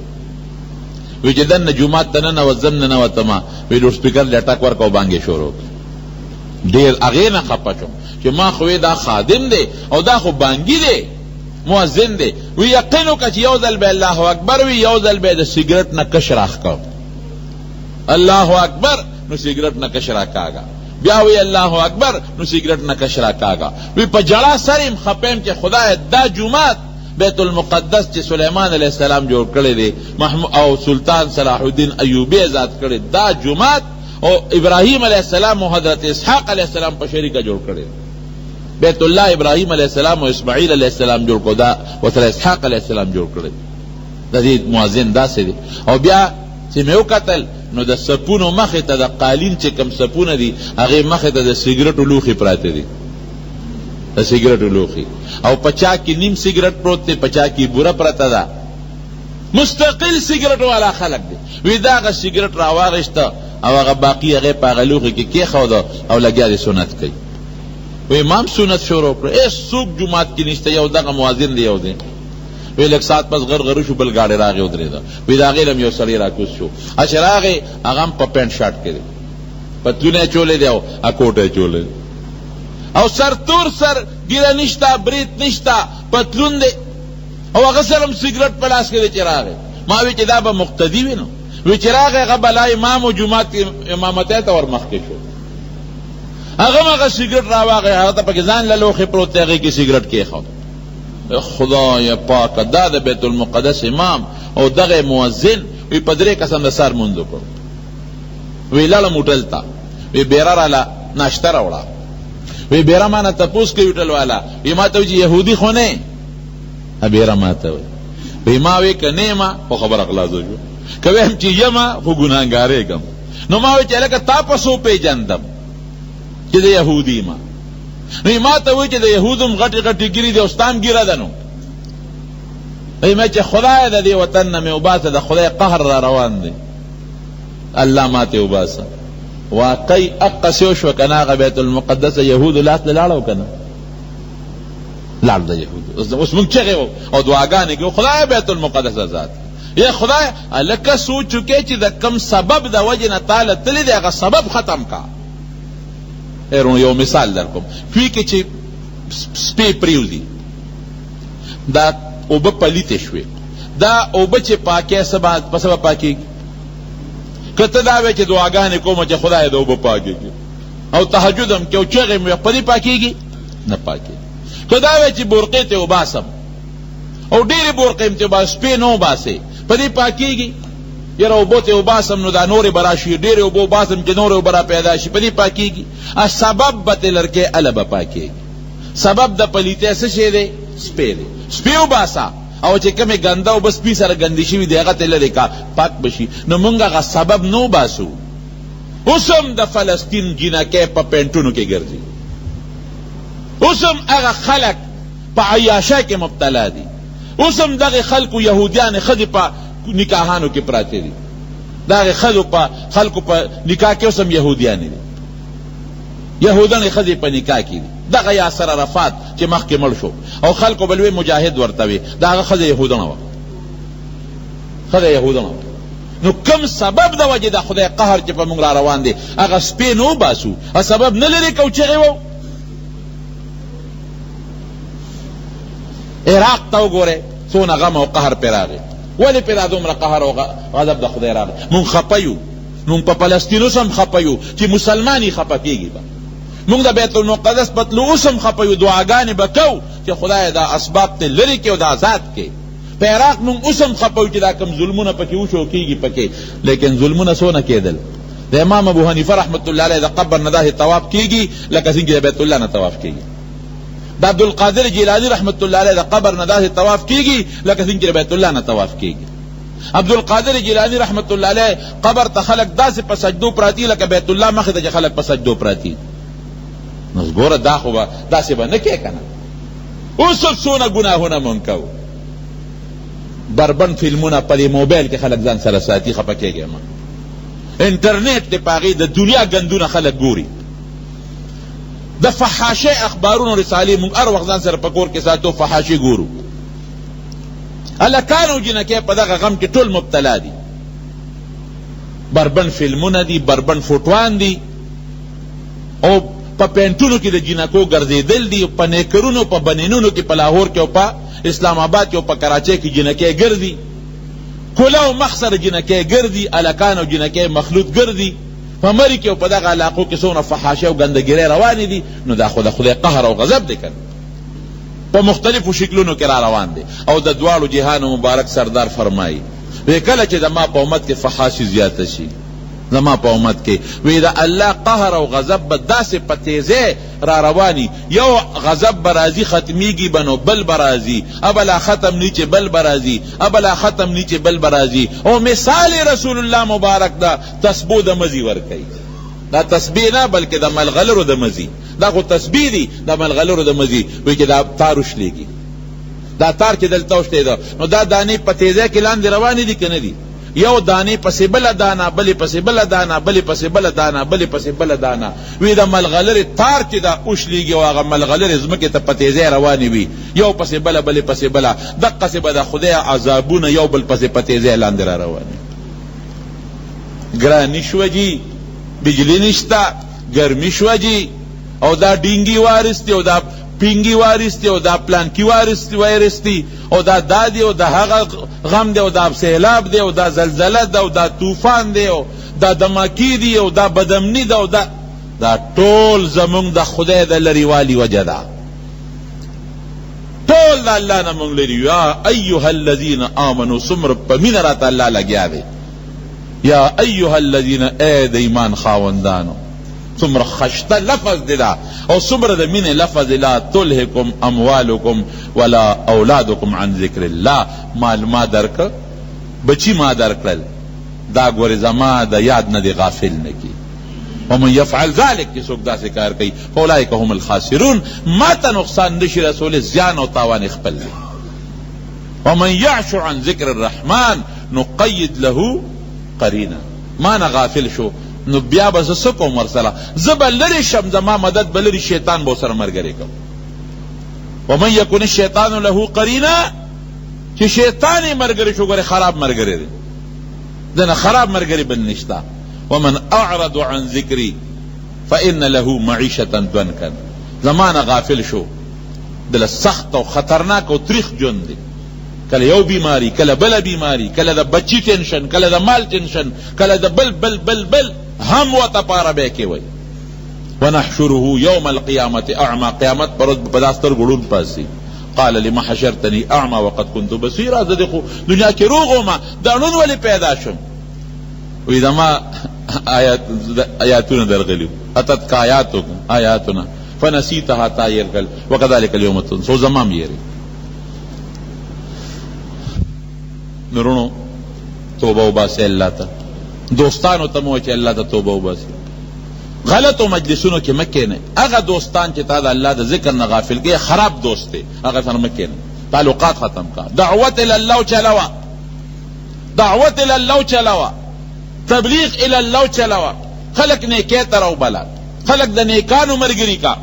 وی چې دننه جومات ته ننوځم، ننوتم، وی لوډ سپیکر له ټک ورکړه او بانګ یې شروع کړ. ډېر هغې نه خپه شوم چې ما خو وې دا خادم دی او دا خو بانګي دی، مؤذن دی. وی یقین وکړه چې یو ځل به الله اکبر وي، یو ځل به د سګرټ نه کش راښکه، الله اکبر نو سګرټ نه کش راکاږه، بیا وی الله اکبر نو سګرټ نه کش راکاږه. وی په ژړا سر یم، خپه یم چې خدای دا جومات بیت المقدس چې سلیمان علیه السلام جوړ کړی دی او سلطان صلاح الدین ایوبي ازاد کړی دا جومات، او ابراهیم علیه السلام او حضرت اسحاق علیه السلام په شریکه جوړ کړی بیت الله. ابراهیم علیه السلام او اسماعیل علیه السلام جوړ کړو، دا ورسره اسحاق علیه السلام جوړ کړی. د دې مؤذن داسې دی. او بیا چې مې وکتل نو د سپونو مخې ته د قالین چې کوم سپونه دي هغې مخې ته د سګرټو لوښي پراته دي، د سګرټو لوښي، او په چا کې نیم سګرټ پروت دی، په چا کې بوره پرته ده، مستقل سګرټ والا خلک دي. وی دا هغه سګرټ راواغېسته او هغه باقي هغې په هغه لوښي کې کېښوده او لګیا دی سنت کوي. وی ما هم سنت شروع کړو، هېڅ څوک جومات کې نشته، یو دغه مؤذن دی یو دی. وی لږ ساعت پس غر غر شو، بل ګاډی راغی ودرېده. وی د هغې نه هم یو سړی راکوز شو، چې راغی هغه هم په پېنټ شارټ کې دی، پتلون یې اچولی دی او اکوټ یې اچولی دی، او سر تور سر، ږیره نشته، برېت نشته، پتلون دی، او هغه سره هم سګرټ په لاس کې دی. چې راغی ما وی چې دا به مقتدي وي، نو وی چې راغی هغه بلا امام و جومات کې امامتۍ ته ورمخکې شو، هغه هم هغه سګرټ راواغی، هغه ته پکې ځان له لوښی پروت دی، هغې کې سګرټ کېښود. خدای پاکه دا د بیت المقدس امام او دغه مؤذن. وی په درې کسان د سهار مونځ وکړو. وی لاړم هوټل ته، وی بیره راله ناشته راوړه. وی بیره ما نه تپوس کوي هوټل والا، وی ما ته وی چې یهودي خو نه بیره ما ته وی. وی ما وی که نه یم خو خبره خلاصه شوه، که ویم چې یم خو ګناهګارېږم. نو ما وی چې هلکه تا په څه وپېژندم چې زه یهودي یم؟ نو ما ته وی چې د یهودو هم غټې غټې ږیرې دي او ستا هم ږیره ده. نو وایي ما چې خدای د دې وطن نه مې وباسه، د خدای قهر را روان دی، الله ماته وباسه. واقعي اقسې وشوه که نه؟ هغه بیت المقدس یهودو لاس ته لاړ او که نه لاړ؟ د یهودو اوس موږ چغې او دعاګانې کوو، خدای بیت المقدس آزاد. یا خدای، هلکه سوچ وکړې چې د کوم سبب د وجې نه تا له تللی دی، هغه سبب ختم کا. وروڼو، یو مثال در کوم. کوی کې چې سپی پریوځي، دا اوبه پلیتې شوې، دا اوبه چې پاکې څه په څه به پاکېږي؟ که ته دا وایې چې دعاګانې کوم چې خدای د اوبه پاکې کړي، او تهجد هم کوې او چغې هم وې، په دې پاکېږي؟ نه پاکېږي. که دا وایې چې بورقې ته وباسم او ډېرې بورقې هم ته وباسم، سپې نه وباسې، په دې پاکېږي؟ یاره اوبه ته وباسم نو دا نورې به راشي، ډېرې اوبه وباسم چې نورې اوبه را پیدا شي، په دې پاکېږي؟ سبب به ترې لرکې، هله به پاکېږي. سبب د پلیتۍ څه شی دی؟ سپی دی. سپی وباسه او چې کومې ګنده اوبه سپي سره ګندې شوي دي، هغه ترې لرې کا، پاک به شي. نو موږ هغه سبب نه وباسو. اوس هم د فلسطین جینکۍ په پینټونو کې ګرځي، اوس هم هغه خلک په عیاشۍ کې مبتلا دي، اوس هم دغې خلکو یهودیانې ښځې په نکاحانو کې پراته دي، دغې ښځو په خلکو په نکاح کې اوس هم یهودیانې دي، یهودڼې ښځې په نکاح کې دي. دغه یاسر عرفات چې مخکې مړ شو او خلکو به لوی مجاهد ورته وي، د هغه ښځه یهودڼه وه، ښځه یهودڼه وه. نو کوم سبب د وجې د خدای قهر چې په موږ را روان دی، هغه سپی نه وباسو، هغه سبب نه لرې کوو، چغې وو. عراق ته وګورئ، څونه غم او قهر پرې راغی. ولې پرې دا دومره قهر او غضب د خدای راغی؟ موږ خپه یو، موږ په فلسطین اوس هم خپه یو چې مسلمان یې خپه کېږي به. موږ د بیت المقدس په تلو اوس هم خپه یو، دعاګانې به کوو چې خدای دا اسباب ته لرې کړي او دا آزاد کړي. په عراق موږ اوس هم خپه یو چې دا کوم ظلمونه پکې وشو او کېږي پکې، لیکن ظلمونه څونه کېدل؟ د امام ابو حنیفه رحمت الله علیه د قبر نه داسې طواف کېږي لکه څنګه چې د بیت الله نه طواف کېږي. د عبدالقادر جیلاني رحمت الله علیه د قبر نه داسې طواف کېږي لکه څنګه چې د بیت الله نه طواف کېږي. عبدالقادر جیلاني رحمت الله علیه قبر ته خلک داسې په سجدو پراتی لکه بیت الله مخې ته چې خلک په سجدو پراتی. نو ګوره، دا خو به داسې به نه کې که نه؟ اوس څونه ګناهونه مونږ کوو. بربنډ فلمونه په دې موبایل کې خلک ځان سره ساتي، خفه کېږی مه. انټرنیټ دی، په هغې د دنیا ګندونه خلک ګوري. د فحاشۍ اخبارونو رسالې مونږ هر وخت ځان سره په کور کې ساتو، فحاشي ګورو. هلکان او جینکۍ په دغه غم کې ټول مبتلا دي. بربنډ فلمونه دي، بربنډ فوټوان دي، او په پینټونو کې د جینکو ګرځېدل دي، په نیکرونو په بنینونو کې په لاهور کې او په اسلام آباد کې او په کراچۍ کې جینکۍ ګرځي، کله او مخ سره جینکۍ ګرځي، هلکان او جینکۍ مخلوط ګرځي په مري کې او په دغه علاقو کې څونه فحاشۍ او ګندګیرۍ روانې دي. نو دا خو د خدای قهر او غضب دی که په مختلفو شکلونو کې را روان دی. او د دواړو جهانو مبارک سردار فرمایي، وی کله چې د ما په امت کې فحاشي زیاته شي، زما په امت کې، وی د الله قهر او غضب به داسې په تیزۍ را رواني، یو غضب به راځي ختمیږي به نو بل به راځي، ابه لا ختم نی چې بل به راځي، ابه لا ختم نی چې بل به راځي. او مثال رسول الله مبارک د تسبو د مزي ورکوي. دا تسبیح نه بلکې د ملغلرو د مزي، دا خو تسبیح دي د ملغلرو د مزي. وایي چې دا تار وشلېږي، دا تار چې دلته وشلېده نو دا دانې په تیزۍ کې لاندې روانې دي که نه دي؟ یو دانې پسې بله دانه، بلې پسې بله دانه، بلې پسې بله دانه، بلې پسې بله دانه. وي د ملغلرې تار چې دا وشلېږي او هغه ملغلرې ځمکې ته په تیزۍ روانې وي، یو پسې بله، بلې پسې بله، دقسې به د خدای عذابونه یو بل پسې په تیزۍ لاندې را روانې. ګراني شوه جي، بجلي نشته، ګرمي شوه جي، او دا ډینګي وارث دی، او دا پینګي وارث دی، او دا پلانکي وارث دی، او دا دا دی، او دا هغه غم دی، او دا سیلاب دی، او دا زلزله ده، او دا طوفان دی، او دا دماکی دی، او دا بدامني ده، او دا دا ټول زمونږ د خدای د لرېوالي وجه ده. ټول د الله نه مونږ لري. یا ایها الذین آمنو، څومره په مینه راته الله لګیا دی. یا ایها الذین، ای د ایمان خاوندانو، څومره خشته لفظ دی دا او څومره د مینې لفظ دی. لا تلهکم اموالکم ولا اولادکم عن ذکر الله. مال ما درکړ، بچي ما درکړل، دا ګورې زما د یاد نه دې غافل نه کړي. ومن یفعل ذلک، چې څوک داسې کار کوي، فاولئک هم الخاسرون. ما ته نقصان نشي رسولی، زیان او تاوان یې خپل دی. ومن يعش عن ذکر الرحمن نقيد له قرينا. ما نه غافل شو نو بیا به زه څه کوم ورسره؟ زه به لرې شم، زما مدد به لرې، شیطان به ورسره ملګری کوم. ومن یکن الشیطان له قرینا، چې شیطان یې ملګری شو، ګورې خراب ملګری دی، د نه خراب ملګری بل نشته. ومن اعرض عن ذکري فان له معیشة ضنکا، زما نه غافل شو دله سخت او خطرناک او تریخ ژوند دی. کله یو بیماری، کله بله بیماری، کله د بچی ټینشن، کله د مال ټینشن، کله د بل بل بل بل هم ورته په عربی کې وایي. ونحشره یوم القیامة اعمی، قیامت پر ورځ به په دا سترګو ړوند پاڅي. قال لم حشرتنی اعمی وقد كنت بصیرا، زه دې خو دنیا کې روغ وم، دا ړوند ولې پیدا شوم؟ وایي زما آیاتونه درغلي وو، اتتک آیاتنا فنسیتها، تا یې هېر کړل، وکذلک الیوم تنسی، زما هم یې هېرې. نو وروڼو توبه وباسئ الله ته، دوستانو ته مه وایئ چې الله ته توبه وباسئ. غلطو مجلسونو کې مه کښېنئ، هغه دوستان چې تا د الله د ذکر نه غافل کوي خراب دوست دی، هغه سره مه کښېنئ، تعلقات ختم کړه. دعوت الی الله وچلوه، دعوت الی الله وچلوه، تبلیغ الی الله وچلوه، خلک نیکۍ ته راوبله، خلک د نیکانو ملګري کا،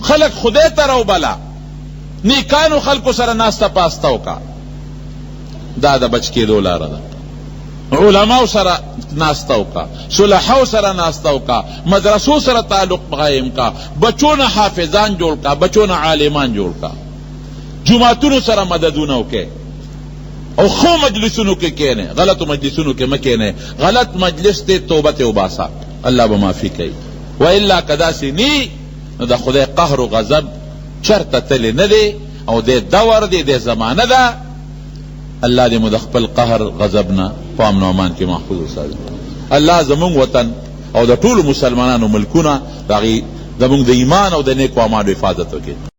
خلک خدای ته راوبله، نیکانو خلکو سره ناسته پاسته وکړه. دا د بچ کېدو لاره ده. علماو سره ناسته وکړه، صلحاو سره ناسته وکړه، مدرسو سره تعلق قایم کړه، بچو نه حافظان جوړ کړه، بچو نه عالمان جوړ کړه، جوماتونو سره مددونه وکړه او ښو مجلسونو کې کښېنئ، غلطو مجلسونو کې مه کښېنئ. غلط مجلس دی توبه ترې وباسه، الله به معافي کوي. والا که داسې نی نو د خدای قهر و غضب چرته تللی نه دی او دی دور دی، دی زمانه ده. الله دې مو د خپل قهر غضب نه په امن و امان کې محفوظ وساتي. الله زموږ وطن او د ټولو مسلمانانو ملکونه د هغوی زموږ د ایمان او د نیکو اعمالو حفاظت وکړي.